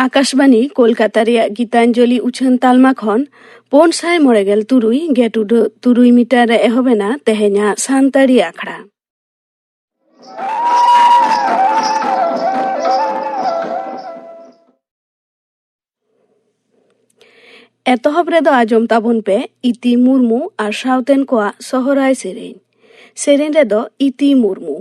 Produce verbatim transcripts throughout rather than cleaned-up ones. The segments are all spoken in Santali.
ᱟᱠᱟᱥᱵᱟᱱᱤ ᱠᱳᱞᱠᱟᱛᱟ ᱨᱮᱭᱟᱜ ᱜᱤᱛᱟᱧᱡᱚᱞᱤ ᱩᱪᱷᱟᱹᱱ ᱛᱟᱞᱢᱟ ᱠᱷᱚᱱ ᱯᱩᱱ ᱥᱟᱭ ᱢᱚᱬᱮ ᱜᱮᱞ ᱛᱩᱨᱩᱭ ᱜᱮᱴ ᱩᱰᱟᱹᱜ ᱛᱩᱨᱩᱭ ᱢᱤᱴᱟᱨ ᱨᱮ ᱮᱦᱚᱵ ᱮᱱᱟ ᱛᱮᱦᱮᱧᱟᱜ ᱥᱟᱱᱛᱟᱲᱤ ᱟᱠᱷᱲᱟ᱾ ᱮᱛᱚᱦᱚᱵ ᱨᱮᱫᱚ ᱟᱸᱡᱚᱢ ᱛᱟᱵᱚᱱ ᱯᱮ ᱤᱛᱤ ᱢᱩᱨᱢᱩ ᱟᱨ ᱥᱟᱶᱛᱮᱱ ᱠᱚᱣᱟᱜ ᱥᱚᱦᱚᱨᱟᱭ ᱥᱮᱨᱮᱧ᱾ ᱥᱮᱨᱮᱧ ᱨᱮᱫᱚ ᱤᱛᱤ ᱢᱩᱨᱢᱩ᱾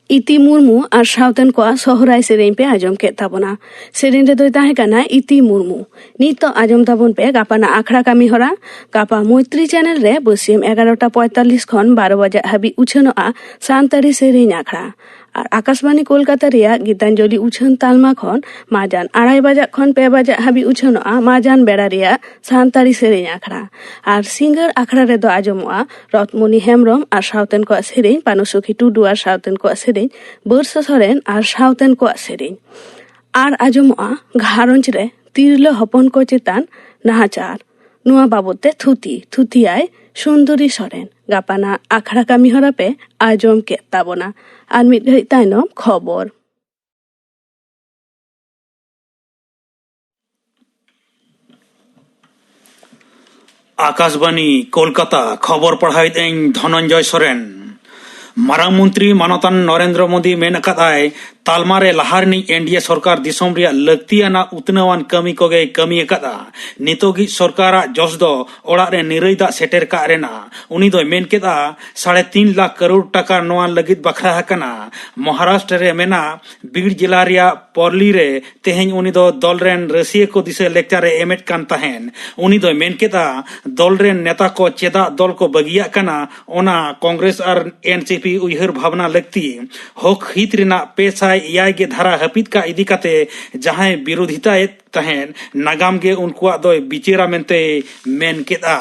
ᱤᱛᱤ ᱢᱩᱨᱢᱩ ᱟᱨ ᱥᱟᱶᱛᱮᱱ ᱠᱚᱣᱟᱜ ᱥᱚᱦᱨᱟᱭ ᱥᱮᱨᱮᱧ ᱯᱮ ᱟᱸᱡᱚᱢ ᱠᱮᱫ ᱛᱟᱵᱚᱱᱟ᱾ ᱥᱮᱨᱮᱧ ᱨᱮᱫᱚᱭ ᱛᱟᱦᱮᱸ ᱠᱟᱱᱟ ᱤᱛᱤ ᱢᱩᱨᱢᱩ᱾ ᱱᱤᱛᱚᱜ ᱟᱸᱡᱚᱢ ᱛᱟᱵᱚᱱ ᱯᱮ ᱜᱟᱯᱟᱱᱟᱜ ᱟᱠᱷᱲᱟ ᱠᱟᱹᱢᱤ ᱦᱚᱨᱟ᱾ ᱜᱟᱯᱟ ᱢᱳᱭᱛᱨᱤ ᱪᱮᱱᱮᱞ ᱨᱮ ᱵᱟᱹᱥᱭᱟᱹᱢ ᱮᱜᱟᱨᱚᱴᱟ ᱯᱚᱸᱭᱛᱟᱞᱞᱤᱥ ᱠᱷᱚᱱ ᱵᱟᱨᱚ ᱵᱟᱡᱟᱜ ᱦᱟᱹᱵᱤᱡ ᱩᱪᱷᱟᱹᱱᱚᱜᱼᱟ ᱥᱟᱱᱛᱟᱲᱤ ᱥᱮᱨᱮᱧ ᱟᱠᱷᱲᱟ᱾ ᱟᱨ ᱟᱠᱟᱥᱵᱟᱱᱤ ᱠᱳᱞᱠᱟᱛᱟ ᱨᱮᱭᱟᱜ ᱜᱤᱛᱟᱧᱡᱚᱞᱤ ᱩᱪᱷᱟᱹᱱ ᱛᱟᱞᱢᱟ ᱠᱷᱚᱱ ᱢᱟᱡᱟᱱ ᱟᱲᱟᱭ ᱵᱟᱡᱟᱜ ᱠᱷᱚᱱ ᱯᱮ ᱵᱟᱡᱟᱜ ᱦᱟᱹᱵᱤᱡ ᱩᱪᱷᱟᱹᱱᱚᱜᱼᱟ ᱢᱟᱡᱟᱱ ᱵᱮᱲᱟ ᱨᱮᱭᱟᱜ ᱥᱟᱱᱛᱟᱲᱤ ᱥᱮᱨᱮᱧ ᱟᱠᱷᱲᱟ᱾ ᱟᱨ ᱥᱤᱸᱜᱟᱹᱲ ᱟᱠᱷᱲᱟ ᱨᱮᱫᱚ ᱟᱸᱡᱚᱢᱚᱜᱼᱟ ᱨᱚᱛᱢᱚᱱᱤ ᱦᱮᱢᱵᱽᱨᱚᱢ ᱟᱨ ᱥᱟᱶᱛᱮᱱ ᱠᱚᱣᱟᱜ ᱥᱮᱨᱮᱧ, ᱯᱟᱱᱩᱥᱩᱠᱷᱤ ᱴᱩᱰᱩ ᱟᱨ ᱥᱟᱶᱛᱮᱱ ᱠᱚᱣᱟᱜ ᱥᱮᱨᱮᱧ, ᱵᱟᱹᱨᱥᱟᱹ ᱥᱚᱨᱮᱱ ᱟᱨ ᱥᱟᱶᱛᱮᱱ ᱠᱚᱣᱟᱜ ᱥᱮᱨᱮᱧ᱾ ᱟᱨ ᱟᱸᱡᱚᱢᱚᱜᱼᱟ ᱜᱷᱟᱨᱚᱸᱡᱽ ᱨᱮ ᱛᱤᱨᱞᱟᱹ ᱦᱚᱯᱚᱱ ᱠᱚ ᱪᱮᱛᱟᱱ ᱱᱟᱦᱟᱪᱟᱨ᱾ ᱱᱚᱣᱟ ᱵᱟᱵᱚᱛ ᱛᱮ ᱛᱷᱩᱛᱤ, ᱛᱷᱩᱛᱤᱭᱟᱭ ᱥᱩᱱᱫᱚᱨᱤ ᱥᱚᱨᱮᱱ᱾ ᱜᱟᱯᱟᱱᱟᱜ ᱟᱠᱷᱲᱟ ᱠᱟᱹᱢᱤ ᱦᱚᱨᱟ ᱯᱮ ᱟᱸᱡᱚᱢ ᱠᱮᱫ ᱛᱟᱵᱚᱱᱟ᱾ ᱟᱨ ᱢᱤᱫ ᱜᱷᱟᱹᱲᱤᱡ ᱛᱟᱭᱱᱚᱢ ᱠᱷᱚᱵᱚᱨ᱾ ᱟᱠᱟᱥᱵᱟᱱᱤ, ᱠᱳᱞᱠᱟᱛᱟ, ᱠᱷᱚᱵᱚᱨ ᱯᱟᱲᱦᱟᱣᱮᱫ ᱟᱹᱧ ᱫᱷᱚᱱᱚᱱᱡᱚᱭ ᱥᱚᱨᱮᱱ᱾ ᱢᱟᱨᱟᱝ ᱢᱚᱱᱛᱨᱤ ᱢᱟᱱᱚᱛᱟᱱ ᱱᱚᱨᱮᱱᱫᱨᱚ ᱢᱳᱫᱤ ᱢᱮᱱ ᱟᱠᱟᱫᱟᱭ, ᱛᱟᱞᱢᱟ ᱨᱮ ᱞᱟᱦᱟ ᱨᱤᱱᱤᱡ ᱮᱱᱰᱤᱮ ᱥᱚᱨᱠᱟᱨ ᱫᱤᱥᱚᱢ ᱨᱮᱭᱟᱜ ᱞᱟᱹᱠᱛᱤᱭᱟᱱᱟᱜ ᱩᱛᱱᱟᱹᱣᱟᱱ ᱠᱟᱹᱢᱤ ᱠᱚᱜᱮᱭ ᱠᱟᱹᱢᱤ ᱟᱠᱟᱫᱼᱟ᱾ ᱱᱤᱛᱚᱜᱤᱡ ᱥᱚᱨᱠᱟᱨᱟᱜ ᱡᱚᱥ ᱫᱚ ᱚᱲᱟᱜ ᱨᱮ ᱱᱤᱨᱟᱹᱭ ᱫᱟᱜ ᱥᱮᱴᱮᱨ ᱠᱟᱜ ᱨᱮᱱᱟᱜ᱾ ᱩᱱᱤ ᱫᱚᱭ ᱢᱮᱱ ᱠᱮᱫᱼᱟ, ᱥᱟᱲᱮ ᱛᱤᱱ ᱞᱟᱠᱷ ᱠᱟᱨᱳᱲ ᱴᱟᱠᱟ ᱱᱚᱣᱟ ᱞᱟᱹᱜᱤᱫ ᱵᱟᱠᱷᱨᱟ ᱟᱠᱟᱱᱟ᱾ ᱢᱚᱦᱟᱨᱟᱥᱴᱨᱚ ᱨᱮ ᱢᱮᱱᱟᱜ ᱵᱤᱲ ᱡᱮᱞᱟ ᱨᱮᱭᱟᱜ ᱯᱚᱨᱞᱤ ᱨᱮ ᱛᱮᱦᱮᱧ ᱩᱱᱤ ᱫᱚ ᱫᱚᱞ ᱨᱮᱱ ᱨᱟᱹᱥᱤᱭᱟᱹ ᱠᱚ ᱫᱤᱥᱟᱹ ᱞᱮᱠᱪᱟᱨ ᱮ ᱮᱢᱮᱫ ᱠᱟᱱ ᱛᱟᱦᱮᱸᱱ᱾ ᱩᱱᱤ ᱫᱚᱭ ᱢᱮᱱ ᱠᱮᱫᱼᱟ, ᱫᱚᱞ ᱨᱮᱱ ᱱᱮᱛᱟ ᱠᱚ ᱪᱮᱫᱟᱜ ᱫᱚᱞ ᱠᱚ ᱵᱟᱹᱜᱤᱭᱟᱜ ᱠᱟᱱᱟ, ᱚᱱᱟ ᱠᱚᱝᱜᱨᱮᱥ ᱟᱨ ᱮᱱᱥᱤᱯᱤ ᱩᱭᱦᱟᱹᱨ ᱵᱷᱟᱵᱽᱱᱟ ᱞᱟᱹᱠᱛᱤ᱾ ᱦᱚᱠ ᱦᱤᱛ ᱨᱮᱱᱟᱜ ᱯᱮ ᱥᱟᱭ ᱮᱭᱟᱭ ᱜᱮ ᱫᱷᱟᱨᱟ ᱦᱟᱹᱯᱤᱫ ᱠᱟᱜ ᱤᱫᱤ ᱠᱟᱛᱮ ᱡᱟᱦᱟᱸᱭ ᱵᱤᱨᱳᱫᱷᱤᱛᱟᱭᱮᱫ ᱛᱟᱦᱮᱸᱱ, ᱱᱟᱜᱟᱢ ᱜᱮ ᱩᱱᱠᱩᱣᱟᱜ ᱫᱚᱭ ᱵᱤᱪᱟᱹᱨᱟ ᱢᱮᱱᱛᱮᱭ ᱢᱮᱱ ᱠᱮᱫᱼᱟ᱾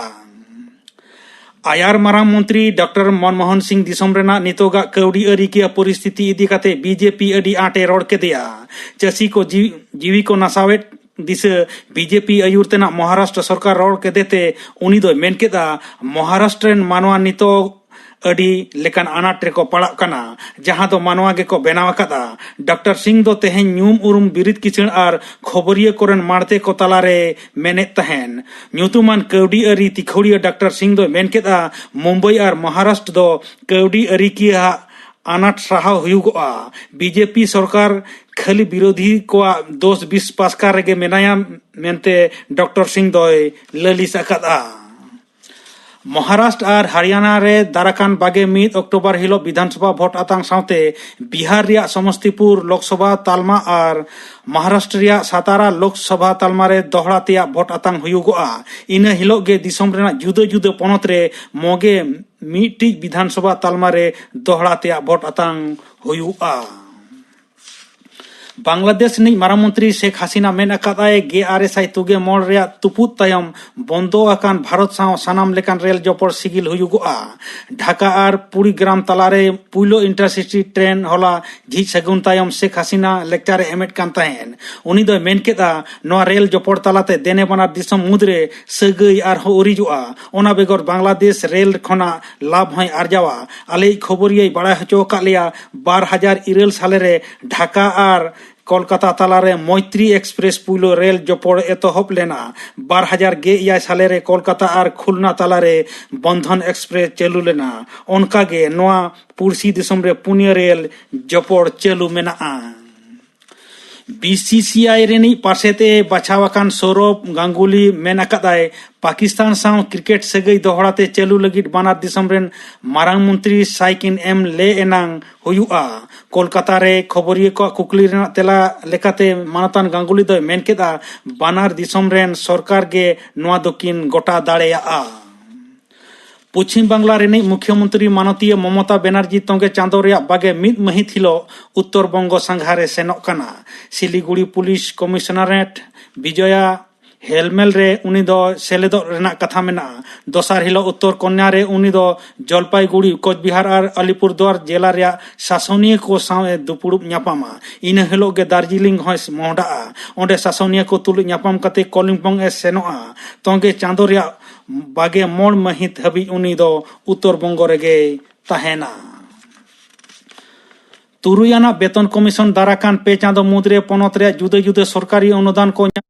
ᱟᱭᱟᱨ ᱢᱟᱨᱟᱝ ᱢᱚᱱᱛᱨᱤ ᱰᱚᱠᱴᱚᱨ ᱢᱚᱱᱢᱳᱦᱚᱱ ᱥᱤᱝ ᱫᱤᱥᱚᱢ ᱨᱮᱱᱟᱜ ᱱᱤᱛᱚᱜᱟᱜ ᱠᱟᱹᱣᱰᱤ ᱟᱹᱨᱤ ᱠᱤᱭᱟᱹ ᱯᱚᱨᱤᱥᱛᱷᱤᱛᱤ ᱤᱫᱤ ᱠᱟᱛᱮ ᱵᱤᱡᱮᱯᱤ ᱟᱹᱰᱤ ᱟᱸᱴ ᱮ ᱨᱚᱲ ᱠᱮᱫᱮᱭᱟ᱾ ᱪᱟᱹᱥᱤ ᱠᱚ ᱡᱤ-, ᱡᱤᱣᱤ ᱠᱚ ᱱᱟᱥᱟᱣᱮᱫ ᱫᱤᱥᱟᱹ ᱵᱤᱡᱮᱯᱤ ᱟᱹᱭᱩᱨ ᱛᱮᱱᱟᱜ ᱢᱚᱦᱟᱨᱟᱥᱴᱨᱚ ᱥᱚᱨᱠᱟᱨ ᱨᱚᱲ ᱠᱮᱫᱮ ᱛᱮ ᱩᱱᱤ ᱫᱚᱭ ᱢᱮᱱ ᱠᱮᱫᱼᱟ, ᱢᱚᱦᱟᱨᱟᱥᱴᱨᱚ ᱨᱮᱱ ᱢᱟᱱᱣᱟ ᱱᱤᱛᱚᱜ ᱟᱹᱰᱤ ᱞᱮᱠᱟᱱ ᱟᱱᱟᱴ ᱨᱮᱠᱚ ᱯᱟᱲᱟᱜ ᱠᱟᱱᱟ, ᱡᱟᱦᱟᱸ ᱫᱚ ᱢᱟᱱᱣᱟ ᱜᱮᱠᱚ ᱵᱮᱱᱟᱣ ᱟᱠᱟᱫᱼᱟ᱾ ᱰᱚᱠᱴᱚᱨ ᱥᱤᱝ ᱫᱚ ᱛᱮᱦᱮᱧ ᱧᱩᱢ ᱩᱨᱩᱢ ᱵᱤᱨᱤᱫ ᱠᱤᱥᱟᱹᱬ ᱟᱨ ᱠᱷᱚᱵᱚᱨᱤᱭᱟᱹ ᱠᱚᱨᱮᱱ ᱢᱟᱲᱛᱮ ᱠᱚ ᱛᱟᱞᱟᱨᱮ ᱢᱮᱱᱮᱫ ᱛᱟᱦᱮᱸᱱ᱾ ᱧᱩᱛᱩᱢᱟᱱ ᱠᱟᱹᱣᱰᱤ ᱟᱹᱨᱤ ᱛᱤᱠᱷᱚᱲᱤᱭᱟᱹ ᱰᱚᱠᱴᱚᱨ ᱥᱤᱝ ᱫᱚᱭ ᱢᱮᱱ ᱠᱮᱫᱼᱟ, ᱢᱩᱢᱵᱟᱭ ᱟᱨ ᱢᱚᱦᱟᱨᱟᱥᱴᱨᱚ ᱫᱚ ᱠᱟᱹᱣᱰᱤ ᱟᱹᱨᱤ ᱠᱤᱭᱟᱹ ᱟᱜ ᱟᱱᱟᱴ ᱥᱟᱦᱟᱣ ᱦᱩᱭᱩᱜᱚᱜᱼᱟ᱾ ᱵᱤᱡᱮᱯᱤ ᱥᱚᱨᱠᱟᱨ ᱠᱷᱟᱹᱞᱤ ᱵᱤᱨᱳᱫᱷᱤ ᱠᱚᱣᱟᱜ ᱫᱳᱥ ᱵᱤᱥ ᱯᱟᱥᱠᱟ ᱨᱮᱜᱮ ᱢᱮᱱᱟᱭᱟ ᱢᱮᱱᱛᱮ ᱰᱚᱠᱴᱚᱨ ᱥᱤᱝ ᱫᱚᱭ ᱞᱟᱹᱞᱤᱥ ᱟᱠᱟᱫᱼᱟ᱾ ᱢᱚᱦᱟᱨᱟᱥᱴᱨ ᱟᱨ ᱦᱟᱨᱤᱭᱟᱱᱟ ᱨᱮ ᱫᱟᱨᱟᱠᱟᱱ ᱵᱟᱜᱮ ᱢᱤᱫ ᱚᱠᱴᱳᱵᱚᱨ ᱦᱤᱞᱳᱜ ᱵᱤᱫᱷᱟᱱᱥᱚᱵᱷᱟ ᱵᱷᱳᱴ ᱟᱛᱟᱝ ᱥᱟᱶᱛᱮ ᱵᱤᱦᱟᱨ ᱨᱮᱭᱟᱜ ᱥᱚᱢᱚᱥᱛᱤᱯᱩᱨ ᱞᱳᱠᱥᱚᱵᱷᱟ ᱛᱟᱞᱢᱟ ᱟᱨ ᱢᱚᱦᱟᱨᱟᱥᱴᱨ ᱨᱮᱭᱟᱜ ᱥᱟᱛᱟᱨᱟ ᱞᱳᱠᱥᱚᱵᱷᱟ ᱛᱟᱞᱢᱟ ᱨᱮ ᱫᱚᱦᱲᱟ ᱛᱮᱭᱟᱜ ᱵᱷᱳᱴ ᱟᱛᱟᱝ ᱦᱩᱭᱩᱜᱚᱜᱼᱟ᱾ ᱤᱱᱟᱹ ᱦᱤᱞᱳᱜ ᱜᱮ ᱫᱤᱥᱚᱢ ᱨᱮᱱᱟᱜ ᱡᱩᱫᱟᱹ ᱡᱩᱫᱟᱹ ᱯᱚᱱᱚᱛ ᱨᱮ ᱢᱚᱜᱮ ᱢᱤᱫᱴᱤᱡ ᱵᱤᱫᱷᱟᱱᱥᱚᱵᱷᱟ ᱛᱟᱞᱢᱟ ᱨᱮ ᱫᱚᱦᱲᱟ ᱛᱮᱭᱟᱜ ᱵᱷᱳᱴ ᱟᱛᱟᱝ ᱦᱩᱭᱩᱜᱼᱟ᱾ ᱵᱟᱝᱞᱟᱫᱮᱥ ᱨᱤᱱᱤᱡ ᱢᱟᱨᱟᱝ ᱢᱚᱱᱛᱨᱤ ᱥᱮᱠ ᱦᱟᱥᱤᱱᱟ ᱢᱮᱱ ᱟᱠᱟᱫᱟᱭ, ᱜᱮᱞ ᱟᱨᱮ ᱥᱟᱭ ᱛᱩᱜᱮ ᱢᱚᱬᱮ ᱨᱮᱭᱟᱜ ᱛᱩᱯᱩᱫ ᱛᱟᱭᱚᱢ ᱵᱚᱱᱫᱚ ᱟᱠᱟᱱ ᱵᱷᱟᱨᱚᱛ ᱥᱟᱶ ᱥᱟᱱᱟᱢ ᱞᱮᱠᱟᱱ ᱨᱮᱞ ᱡᱚᱯᱚᱲ ᱥᱤᱜᱤᱞ ᱦᱩᱭᱩᱜᱚᱜᱼᱟ᱾ ᱰᱷᱟᱠᱟ ᱟᱨ ᱯᱩᱨᱤᱜᱨᱟᱢ ᱛᱟᱞᱟᱨᱮ ᱯᱩᱭᱞᱩ ᱤᱱᱴᱟᱨᱥᱤᱴᱤ ᱴᱨᱮᱱ ᱦᱚᱞᱟ ᱡᱷᱤᱡ ᱥᱟᱹᱜᱩᱱ ᱛᱟᱭᱚᱢ ᱥᱮᱠ ᱦᱟᱥᱤᱱᱟ ᱞᱮᱠᱪᱟᱨ ᱮ ᱮᱢᱮᱫ ᱠᱟᱱ ᱛᱟᱦᱮᱸᱫ᱾ ᱩᱱᱤ ᱫᱚᱭ ᱢᱮᱱ ᱠᱮᱫᱼᱟ, ᱱᱚᱣᱟ ᱨᱮᱞ ᱡᱚᱯᱚᱲ ᱛᱟᱞᱟᱛᱮ ᱫᱮᱱᱮ ᱵᱟᱱᱟᱨ ᱫᱤᱥᱚᱢ ᱢᱩᱫᱽᱨᱮ ᱥᱟᱹᱜᱟᱹᱭ ᱟᱨᱦᱚᱸ ᱩᱨᱤᱡᱚᱜᱼᱟ᱾ ᱚᱱᱟ ᱵᱮᱜᱚᱨ ᱵᱟᱝᱞᱟᱫᱮᱥ ᱨᱮᱞ ᱠᱷᱚᱱᱟᱜ ᱞᱟᱵᱷ ᱦᱚᱸᱭ ᱟᱨᱡᱟᱣᱟ᱾ ᱟᱞᱮᱭᱤᱡ ᱠᱷᱚᱵᱚᱨᱤᱭᱟᱹᱭ ᱵᱟᱲᱟᱭ ᱦᱚᱪᱚ ᱟᱠᱟᱫ ᱞᱮᱭᱟ, ᱵᱟᱨ ᱦᱟᱡᱟᱨ ᱤᱨᱟᱹᱞ ᱥᱟᱞᱮ ᱨᱮ ᱰᱷᱟᱠᱟ ᱟᱨ ᱠᱳᱞᱠᱟᱛᱟ ᱛᱟᱞᱟᱨᱮ ᱢᱳᱭᱛᱨᱤ ᱮᱠᱥᱯᱨᱮᱥ ᱯᱩᱭᱞᱩ ᱨᱮᱞ ᱡᱚᱯᱚᱲ ᱮᱛᱚᱦᱚᱵ ᱞᱮᱱᱟ᱾ ᱵᱟᱨ ᱦᱟᱡᱟᱨ ᱜᱮᱞ ᱮᱭᱟᱭ ᱥᱟᱞᱮ ᱨᱮ ᱠᱳᱞᱠᱟᱛᱟ ᱟᱨ ᱠᱷᱩᱞᱱᱟ ᱛᱟᱞᱟᱨᱮ ᱵᱚᱱᱫᱷᱚᱱ ᱮᱠᱥᱯᱨᱮᱥ ᱪᱟᱹᱞᱩ ᱞᱮᱱᱟ᱾ ᱚᱱᱠᱟᱜᱮ ᱱᱚᱣᱟ ᱯᱩᱲᱥᱤ ᱫᱤᱥᱚᱢ ᱨᱮ ᱯᱩᱱᱭᱟᱹ ᱨᱮᱞ ᱡᱚᱯᱚᱲ ᱪᱟᱹᱞᱩ ᱢᱮᱱᱟᱜᱼᱟ᱾ ᱵᱤ ᱥᱤ ᱥᱤ ᱟᱭ ᱨᱤᱱᱤᱡ ᱯᱟᱨᱥᱮᱛ ᱮ ᱵᱟᱪᱷᱟᱣ ᱟᱠᱟᱱ ᱥᱚᱨᱚᱵ ᱜᱟᱝᱜᱩᱞᱤ ᱢᱮᱱ ᱟᱠᱟᱫᱟᱭ, ᱯᱟᱠᱤᱥᱛᱟᱱ ᱥᱟᱶ ᱠᱨᱤᱠᱮᱴ ᱥᱟᱹᱜᱟᱹᱭ ᱫᱚᱦᱲᱟ ᱛᱮ ᱪᱟᱹᱞᱩ ᱞᱟᱹᱜᱤᱫ ᱵᱟᱱᱟᱨ ᱫᱤᱥᱚᱢ ᱨᱮᱱ ᱢᱟᱨᱟᱝ ᱢᱚᱱᱛᱨᱤ ᱥᱟᱭ ᱠᱤᱱ ᱮᱢ ᱞᱮ ᱮᱱᱟᱝ ᱦᱩᱭᱩᱜᱼᱟ᱾ ᱠᱳᱞᱠᱟᱛᱟ ᱨᱮ ᱠᱷᱚᱵᱚᱨᱤᱭᱟᱹ ᱠᱚᱣᱟᱜ ᱠᱩᱠᱞᱤ ᱨᱮᱱᱟᱜ ᱛᱮᱞᱟ ᱞᱮᱠᱟᱛᱮ ᱢᱟᱱᱚᱛᱟᱱ ᱜᱟᱝᱜᱩᱞᱤ ᱫᱚᱭ ᱢᱮᱱ ᱠᱮᱫᱼᱟ, ᱵᱟᱱᱟᱨ ᱫᱤᱥᱚᱢ ᱨᱮᱱ ᱥᱚᱨᱠᱟᱨ ᱜᱮ ᱱᱚᱣᱟ ᱫᱚᱠᱤᱱ ᱜᱚᱴᱟ ᱫᱟᱲᱮᱭᱟᱜᱼᱟ᱾ ᱯᱚᱪᱷᱤᱢ ᱵᱟᱝᱞᱟ ᱨᱤᱱᱤᱡ ᱢᱩᱠᱷᱭᱚᱢᱚᱱᱛᱨᱤ ᱢᱟᱱᱚᱛᱤᱭᱟᱹ ᱢᱚᱢᱚᱛᱟ ᱵᱮᱱᱟᱨᱡᱤ ᱛᱚᱸᱜᱮ ᱪᱟᱸᱫᱚ ᱨᱮᱭᱟᱜ ᱵᱟᱜᱮ ᱢᱤᱫ ᱢᱟᱹᱦᱤᱛ ᱦᱤᱞᱳᱜ ᱩᱛᱛᱚᱨ ᱵᱚᱝᱜᱚ ᱥᱟᱸᱜᱷᱟᱨ ᱮ ᱥᱮᱱᱚᱜ ᱠᱟᱱᱟ᱾ ᱥᱤᱞᱤᱜᱩᱲᱤ ᱯᱩᱞᱤᱥ ᱠᱚᱢᱤᱥᱚᱱᱟᱨᱮᱴ ᱵᱤᱡᱚᱭᱟ ᱦᱮᱞᱢᱮᱞ ᱨᱮ ᱩᱱᱤ ᱫᱚ ᱥᱮᱞᱮᱫᱚᱜ ᱨᱮᱱᱟᱜ ᱠᱟᱛᱷᱟ ᱢᱮᱱᱟᱜᱼᱟ᱾ ᱫᱚᱥᱟᱨ ᱦᱤᱞᱳᱜ ᱩᱛᱛᱚᱨ ᱠᱚᱱᱭᱟ ᱨᱮ ᱩᱱᱤ ᱫᱚ ᱡᱚᱞᱯᱟᱭᱜᱩᱲᱤ, ᱠᱳᱪᱵᱤᱦᱟᱨ ᱟᱨ ᱟᱞᱤᱯᱩᱨᱫᱩᱣᱟᱨ ᱡᱮᱞᱟ ᱨᱮᱭᱟᱜ ᱥᱟᱥᱚᱱᱤᱭᱟᱹ ᱠᱚ ᱥᱟᱶ ᱮ ᱫᱩᱯᱩᱲᱩᱵ ᱧᱟᱯᱟᱢᱟ᱾ ᱤᱱᱟᱹ ᱦᱤᱞᱳᱜ ᱜᱮ ᱫᱟᱨᱡᱤᱞᱤᱝ ᱦᱚᱸᱭ ᱢᱚᱦᱰᱟᱜᱼᱟ᱾ ᱚᱸᱰᱮ ᱥᱟᱥᱚᱱᱤᱭᱟᱹ ᱠᱚ ᱛᱩᱞᱩᱡ ᱧᱟᱯᱟᱢ ᱠᱟᱛᱮ ᱠᱚᱞᱤᱢᱯᱚᱝ ᱮ ᱥᱮᱱᱚᱜᱼᱟ᱾ ᱛᱚᱸᱜᱮ ᱪᱟᱸᱫᱚ ᱨᱮᱭᱟᱜ ᱵᱟᱜᱮ ᱢᱚᱬ ᱢᱟᱹᱦᱤᱛ ᱦᱟᱹᱵᱤᱡ ᱩᱱᱤ ᱫᱚ ᱩᱛᱛᱚᱨ ᱵᱚᱝᱜᱚ ᱨᱮᱜᱮᱭ ᱛᱟᱦᱮᱱᱟ᱾ ᱛᱩᱨᱩᱭ ᱟᱱᱟᱜ ᱵᱮᱛᱚᱱ ᱠᱚᱢᱤᱥᱚᱱ ᱫᱟᱨᱟᱠᱟᱱ ᱯᱮ ᱪᱟᱸᱫᱚ ᱢᱩᱫᱽᱨᱮ ᱯᱚᱱᱚᱛ ᱨᱮᱭᱟᱜ ᱡᱩᱫᱟᱹ ᱡᱩᱫᱟᱹ ᱥᱚᱨᱠᱟᱨᱤ ᱚᱱᱩᱫᱟᱱ ᱠᱚ ᱧᱟᱢ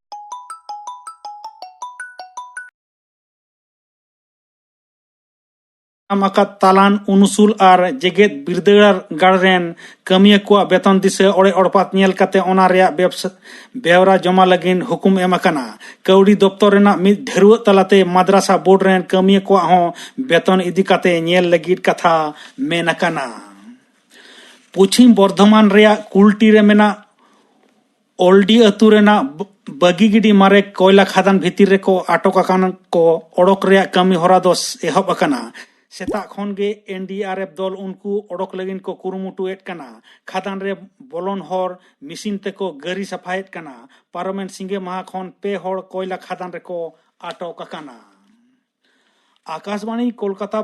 ᱧᱟᱢ ᱟᱠᱟᱫ ᱛᱟᱞᱟᱱ, ᱩᱱᱩᱥᱩᱞ ᱟᱨ ᱡᱮᱜᱮᱛ ᱵᱤᱨᱫᱟᱹᱜᱟᱲ ᱨᱮᱱ ᱠᱟᱹᱢᱤᱭᱟᱹ ᱠᱚᱣᱟᱜ ᱵᱮᱛᱚᱱ ᱫᱤᱥᱟᱹ ᱚᱲᱮᱡ ᱚᱲᱯᱟᱛ ᱧᱮᱞ ᱠᱟᱛᱮ ᱚᱱᱟ ᱨᱮᱭᱟᱜ ᱵᱮᱵᱥ-, ᱵᱮᱣᱨᱟ ᱡᱚᱢᱟ ᱞᱟᱹᱜᱤᱫ ᱦᱩᱠᱩᱢ ᱮᱢ ᱟᱠᱟᱱᱟ᱾ ᱠᱟᱹᱣᱰᱤ ᱫᱚᱯᱛᱚᱨ ᱨᱮᱱᱟᱜ ᱢᱤᱫ ᱰᱷᱟᱹᱨᱣᱟᱹᱜ ᱛᱟᱞᱟᱛᱮ ᱢᱟᱫᱽᱨᱟᱥᱟ ᱵᱳᱨᱰ ᱨᱮᱱ ᱠᱟᱹᱢᱤᱭᱟᱹ ᱠᱚᱣᱟᱜ ᱦᱚᱸ ᱵᱮᱛᱚᱱ ᱤᱫᱤ ᱠᱟᱛᱮ ᱧᱮᱞ ᱞᱟᱹᱜᱤᱫ ᱠᱟᱛᱷᱟ ᱢᱮᱱ ᱟᱠᱟᱱᱟ᱾ ᱯᱚᱪᱷᱤᱢ ᱵᱚᱨᱫᱷᱚᱢᱟᱱ ᱨᱮᱭᱟᱜ ᱠᱩᱞᱴᱤ ᱨᱮ ᱢᱮᱱᱟᱜ ᱚᱞᱰᱤ ᱟᱹᱛᱩ ᱨᱮᱱᱟᱜ ᱵᱟᱹᱜᱤ ᱜᱤᱰᱤ ᱢᱟᱨᱮ ᱠᱚᱭᱞᱟ ᱠᱷᱟᱫᱟᱱ ᱵᱷᱤᱛᱤᱨ ᱨᱮᱠᱚ ᱟᱴᱚᱠ ᱟᱠᱟᱱ ᱠᱚ ᱚᱰᱚᱠ ᱨᱮᱭᱟᱜ ᱠᱟᱹᱢᱤ ᱦᱚᱨᱟ ᱫᱚ ᱮᱦᱚᱵ ᱟᱠᱟᱱᱟ᱾ ᱥᱮᱛᱟᱜ ᱠᱷᱚᱱ ᱜᱮ ᱮᱱ ᱰᱤ ᱟᱨ ᱮᱯᱷ ᱫᱚᱞ ᱩᱱᱠᱩ ᱚᱰᱚᱠ ᱞᱟᱹᱜᱤᱫ ᱠᱚ ᱠᱩᱨᱩᱢᱩᱴᱩᱭᱮᱫ ᱠᱟᱱᱟ᱾ ᱠᱷᱟᱫᱟᱱ ᱨᱮ ᱵᱚᱞᱚᱱ ᱦᱚᱨ ᱢᱮᱥᱤᱱ ᱛᱮᱠᱚ ᱜᱟᱹᱨᱤ ᱥᱟᱯᱷᱟᱭᱮᱫ ᱠᱟᱱᱟ᱾ ᱯᱟᱨᱚᱢᱮᱱ ᱥᱤᱸᱜᱮ ᱢᱟᱦᱟ ᱠᱷᱚᱱ ᱯᱮ ᱦᱚᱲ ᱠᱚᱭᱞᱟ ᱠᱷᱟᱫᱟᱱ ᱨᱮᱠᱚ ᱟᱴᱚᱠ ᱟᱠᱟᱱᱟ᱾ ᱟᱠᱟᱥᱵᱟᱬᱤ ᱠᱳᱞᱠᱟᱛᱟ,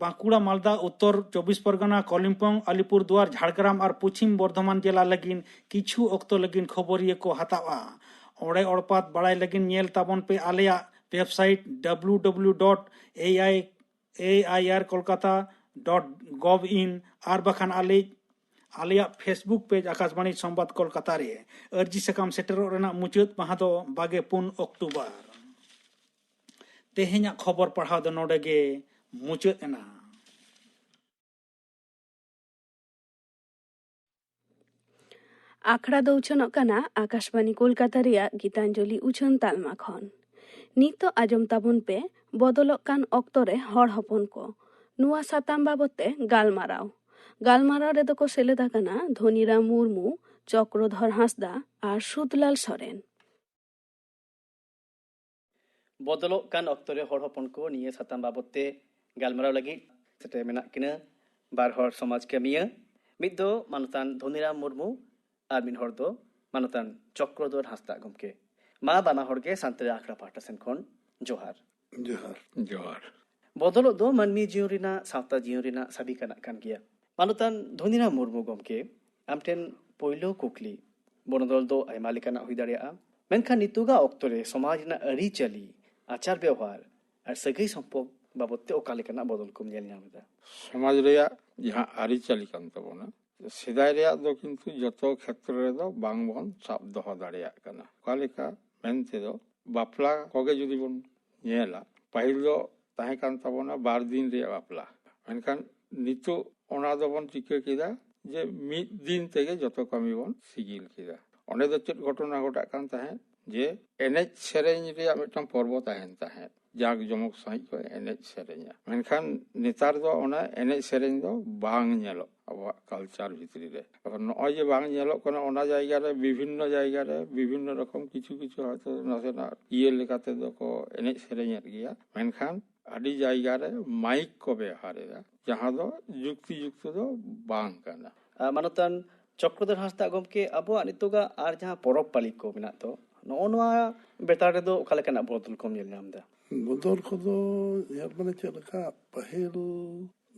ᱵᱟᱸᱠᱩᱲᱟ, ᱢᱟᱞᱫᱟ, ᱩᱛᱛᱚᱨ ᱪᱚᱵᱵᱤᱥ ᱯᱚᱨᱜᱚᱱᱟ, ᱠᱚᱞᱤᱢᱯᱚᱝ, ᱟᱞᱤᱯᱩᱨᱫᱩᱣᱟᱨ, ᱡᱷᱟᱲᱜᱨᱟᱢ ᱟᱨ ᱯᱚᱪᱷᱤᱢ ᱵᱚᱨᱫᱷᱚᱢᱟᱱ ᱡᱮᱞᱟ ᱞᱟᱹᱜᱤᱫ ᱠᱤᱪᱷᱩ ᱚᱠᱛᱚ ᱞᱟᱹᱜᱤᱫ ᱠᱷᱚᱵᱚᱨᱤᱭᱟᱹ ᱠᱚ ᱦᱟᱛᱟᱣᱟ᱾ ᱚᱲᱮ ᱚᱲᱯᱟᱛ ᱵᱟᱲᱟᱭ ᱞᱟᱹᱜᱤᱫ ᱧᱮᱞ ᱛᱟᱵᱚᱱ ᱯᱮ ᱟᱞᱮᱭᱟᱜ website W W W dot E I E I R Kolkata dot gov in ᱟᱨ ᱵᱟᱠᱷᱟᱱ ᱟᱞᱮ, ᱟᱞᱮᱭᱟᱜ ᱯᱷᱮᱥᱵᱩᱠ ᱯᱮᱡᱽ ᱟᱠᱟᱥᱵᱟᱬᱤ ᱥᱚᱢᱵᱟᱫ ᱠᱳᱞᱠᱟᱛᱟ ᱨᱮ᱾ ᱟᱹᱨᱡᱤ ᱥᱟᱠᱟᱢ ᱥᱮᱴᱮᱨᱚᱜ ᱨᱮᱱᱟᱜ ᱢᱩᱪᱟᱹᱫ ᱢᱟᱦᱟ ᱫᱚ ᱵᱟᱜᱮ ᱯᱩᱱ ᱚᱠᱴᱳᱵᱚᱨ᱾ ᱛᱮᱦᱮᱧᱟᱜ ᱠᱷᱚᱵᱚᱨ ᱯᱟᱲᱦᱟᱣ ᱫᱚ ᱱᱚᱰᱮ ᱜᱮ ᱢᱩᱪᱟᱹᱫ ᱮᱱᱟ᱾ ᱟᱠᱷᱲᱟ ᱫᱚ ᱩᱪᱷᱟᱹᱱᱚᱜ ᱠᱟᱱᱟ ᱟᱠᱟᱥᱵᱟᱬᱤ ᱠᱳᱞᱠᱟᱛᱟ ᱨᱮᱭᱟᱜ ᱜᱤᱛᱟᱧᱡᱚᱞᱤ ᱩᱪᱷᱟᱹᱱ ᱛᱟᱞᱢᱟ ᱠᱷᱚᱱ᱾ ᱱᱤᱛᱚᱜ ᱟᱸᱡᱚᱢ ᱛᱟᱵᱚᱱ ᱯᱮ ᱵᱚᱫᱚᱞᱚᱜ ᱠᱟᱱ ᱚᱠᱛᱚ ᱨᱮ ᱦᱚᱲ ᱦᱚᱯᱚᱱ ᱠᱚ᱾ ᱱᱚᱣᱟ ᱥᱟᱛᱟᱢ ᱵᱟᱵᱚᱛ ᱛᱮ ᱜᱟᱞᱢᱟᱨᱟᱣ᱾ ᱜᱟᱞᱢᱟᱨᱟᱣ ᱨᱮᱫᱚ ᱠᱚ ᱥᱮᱞᱮᱫ ᱟᱠᱟᱱᱟ ᱫᱷᱚᱱᱤᱨᱟᱢ ᱢᱩᱨᱢᱩ, ᱪᱚᱠᱨᱚᱫᱷᱚᱨ ᱦᱟᱸᱥᱫᱟ ᱟᱨ ᱥᱩᱫᱷᱞᱟᱞ ᱥᱚᱨᱮᱱ᱾ ᱵᱚᱫᱚᱞᱚᱜ ᱠᱟᱱ ᱚᱠᱛᱚ ᱨᱮ ᱦᱚᱲ ᱦᱚᱯᱚᱱ ᱠᱚ ᱱᱤᱭᱟᱹ ᱥᱟᱛᱟᱢ ᱵᱟᱵᱚᱛ ᱛᱮ ᱜᱟᱞᱢᱟᱨᱟᱣ ᱞᱟᱹᱜᱤᱫ ᱥᱮᱴᱮᱨ ᱢᱮᱱᱟᱜ ᱠᱤᱱᱟᱹ ᱵᱟᱨ ᱦᱚᱲ ᱥᱚᱢᱟᱡᱽ ᱠᱟᱹᱢᱤᱭᱟᱹ, ᱢᱤᱫ ᱫᱚ ᱢᱟᱱᱚᱛᱟᱱ ᱫᱷᱚᱱᱤᱨᱟᱢ ᱢᱩᱨᱢᱩ ᱟᱨ ᱢᱤᱫ ᱦᱚᱲ ᱫᱚ ᱢᱟᱱᱚᱛᱟᱱ ᱪᱚᱠᱨᱚᱫᱷᱚᱨ ᱦᱟᱸᱥᱫᱟ ᱜᱚᱢᱠᱮ᱾ ᱢᱟ ᱵᱟᱱᱟ ᱦᱚᱲ ᱜᱮ ᱥᱟᱱᱛᱟᱲᱤ ᱟᱠᱷᱲᱟ ᱯᱟᱦᱴᱟ ᱥᱮᱱ ᱠᱷᱚᱱ ᱡᱚᱦᱟᱨ᱾ ᱡᱚᱦᱟᱨ᱾ ᱡᱚᱦᱟᱨ᱾ ᱵᱚᱫᱚᱞᱚᱜ ᱫᱚ ᱢᱟᱹᱱᱢᱤ ᱡᱤᱭᱚᱱ ᱨᱮᱱᱟᱜ, ᱥᱟᱶᱛᱟ ᱡᱤᱭᱚᱱ ᱨᱮᱱᱟᱜ ᱥᱟᱹᱵᱤ ᱠᱟᱱᱟᱜ ᱠᱟᱱ ᱜᱮᱭᱟ᱾ ᱢᱟᱱᱚᱛᱟᱱ ᱫᱷᱚᱱᱤᱨᱟᱢ ᱢᱩᱨᱢᱩ ᱜᱚᱢᱠᱮ, ᱟᱢ ᱴᱷᱮᱱ ᱯᱳᱭᱞᱳ ᱠᱩᱠᱞᱤ, ᱵᱚᱱᱚᱫᱚᱞ ᱫᱚ ᱟᱭᱢᱟ ᱞᱮᱠᱟᱱᱟᱜ ᱦᱩᱭ ᱫᱟᱲᱮᱭᱟᱜᱼᱟ, ᱢᱮᱱᱠᱷᱟᱱ ᱱᱤᱛᱚᱜᱟᱜ ᱚᱠᱛᱚ ᱨᱮ ᱥᱚᱢᱟᱡᱽ ᱨᱮᱱᱟᱜ ᱟᱹᱨᱤᱪᱟᱹᱞᱤ, ᱟᱪᱟᱨ ᱵᱮᱣᱦᱟᱨ ᱟᱨ ᱥᱟᱹᱜᱟᱹᱭ ᱥᱚᱢᱯᱚᱨᱠ ᱵᱟᱵᱚᱫ ᱛᱮ ᱚᱠᱟ ᱞᱮᱠᱟᱱᱟᱜ ᱵᱚᱫᱚᱞ ᱠᱚᱢ ᱧᱮᱞ ᱧᱟᱢ ᱮᱫᱟ? ᱥᱚᱢᱟᱡᱽ ᱨᱮᱭᱟᱜ ᱡᱟᱦᱟᱸ ᱟᱹᱨᱤᱪᱟᱹᱞᱤ ᱠᱟᱱ ᱛᱟᱵᱚᱱᱟ, ᱥᱮᱫᱟᱭ ᱨᱮᱭᱟᱜ ᱫᱚ ᱠᱤᱱᱛᱩ ᱡᱚᱛᱚ ᱠᱷᱮᱛᱨᱚ ᱨᱮᱫᱚ ᱵᱟᱝ ᱵᱚᱱ ᱥᱟᱵ ᱫᱚᱦᱚ ᱫᱟᱲᱮᱭᱟᱜ ᱠᱟᱱᱟ᱾ ᱚᱠᱟ ᱞᱮᱠᱟ ᱢᱮᱱ ᱛᱮᱫᱚ, ᱵᱟᱯᱞᱟ ᱠᱚᱜᱮ ᱡᱩᱫᱤ ᱵᱚᱱ ᱧᱮᱞᱟ, ᱯᱟᱹᱦᱤᱞ ᱫᱚ ᱛᱟᱦᱮᱸ ᱠᱟᱱ ᱛᱟᱵᱚᱱᱟ ᱵᱟᱨ ᱫᱤᱱ ᱨᱮᱭᱟᱜ ᱵᱟᱯᱞᱟ᱾ ᱢᱮᱱᱠᱷᱟᱱ ᱱᱤᱛᱚᱜ ᱚᱱᱟ ᱫᱚᱵᱚᱱ ᱪᱤᱠᱟᱹ ᱠᱮᱫᱟ ᱡᱮ ᱢᱤᱫ ᱫᱤᱱ ᱛᱮᱜᱮ ᱡᱚᱛᱚ ᱠᱟᱹᱢᱤ ᱵᱚᱱ ᱥᱤᱜᱤᱞ ᱠᱮᱫᱟ᱾ ᱚᱸᱰᱮ ᱫᱚ ᱪᱮᱫ ᱜᱷᱚᱴᱚᱱᱟ ᱜᱷᱚᱴᱟᱜ ᱠᱟᱱ ᱛᱟᱦᱮᱸᱫ ᱡᱮ ᱮᱱᱮᱡ ᱥᱮᱨᱮᱧ ᱨᱮᱭᱟᱜ ᱢᱤᱫᱴᱟᱝ ᱯᱚᱨᱵᱚ ᱛᱟᱦᱮᱱ ᱛᱟᱦᱮᱸᱫ, ᱡᱟᱸᱠ ᱡᱚᱢᱚᱠ ᱥᱟᱺᱦᱤᱡ ᱠᱚ ᱮᱱᱮᱡ ᱥᱮᱨᱮᱧᱟ᱾ ᱢᱮᱱᱠᱷᱟᱱ ᱱᱮᱛᱟᱨ ᱫᱚ ᱚᱱᱟ ᱮᱱᱮᱡ ᱥᱮᱨᱮᱧ ᱫᱚ ᱵᱟᱝ ᱧᱮᱞᱚᱜ ᱟᱵᱚᱣᱟᱜ ᱠᱟᱞᱪᱟᱨ ᱵᱷᱤᱛᱨᱤ ᱨᱮ᱾ ᱟᱫᱚ ᱱᱚᱜᱼᱚᱭ ᱡᱮ ᱵᱟᱝ ᱧᱮᱞᱚᱜ ᱠᱟᱱᱟ, ᱚᱱᱟ ᱡᱟᱭᱜᱟ ᱨᱮ ᱵᱤᱵᱷᱤᱱᱱᱚ ᱡᱟᱭᱜᱟ ᱨᱮ ᱵᱤᱵᱷᱤᱱᱱᱚ ᱨᱚᱠᱚᱢ ᱠᱤᱪᱷᱩ ᱠᱤᱪᱷᱩ ᱦᱚᱭᱛᱳ ᱱᱟᱥᱮᱱᱟᱜ ᱤᱭᱟᱹ ᱞᱮᱠᱟ ᱛᱮᱫᱚ ᱠᱚ ᱮᱱᱮᱡ ᱥᱮᱨᱮᱧᱮᱫ ᱜᱮᱭᱟ, ᱢᱮᱱᱠᱷᱟᱱ ᱟᱹᱰᱤ ᱡᱟᱭᱜᱟ ᱨᱮ ᱢᱟᱭᱤᱠ ᱠᱚ ᱵᱮᱣᱦᱟᱨ ᱮᱫᱟ, ᱡᱟᱦᱟᱸ ᱫᱚ ᱡᱩᱠᱛᱤ ᱡᱩᱠᱛᱚ ᱫᱚ ᱵᱟᱝ ᱠᱟᱱᱟ᱾ ᱟᱨ ᱢᱟᱱᱚᱛᱟᱱ ᱪᱚᱠᱨᱚᱫᱷᱚᱨ ᱦᱟᱸᱥᱫᱟ ᱜᱚᱢᱠᱮ, ᱟᱵᱚᱣᱟᱜ ᱱᱤᱛᱚᱜᱟᱜ ᱟᱨ ᱡᱟᱦᱟᱸ ᱯᱚᱨᱚᱵᱽ ᱯᱟᱹᱞᱤ ᱠᱚ ᱢᱮᱱᱟᱜ ᱫᱚ, ᱱᱚᱜᱼᱚ ᱱᱚᱣᱟ ᱵᱮᱯᱟᱨ ᱨᱮᱫᱚ ᱚᱠᱟ ᱞᱮᱠᱟᱱᱟᱜ ᱵᱚᱫᱚᱞ ᱠᱚᱢ ᱧᱮᱞ ᱧᱟᱢ ᱮᱫᱟ? ᱵᱚᱫᱚᱞ ᱠᱚᱫᱚ ᱧᱮᱞ ᱢᱟᱱᱮ ᱪᱮᱫ ᱞᱮᱠᱟ, ᱯᱟᱹᱦᱤᱞ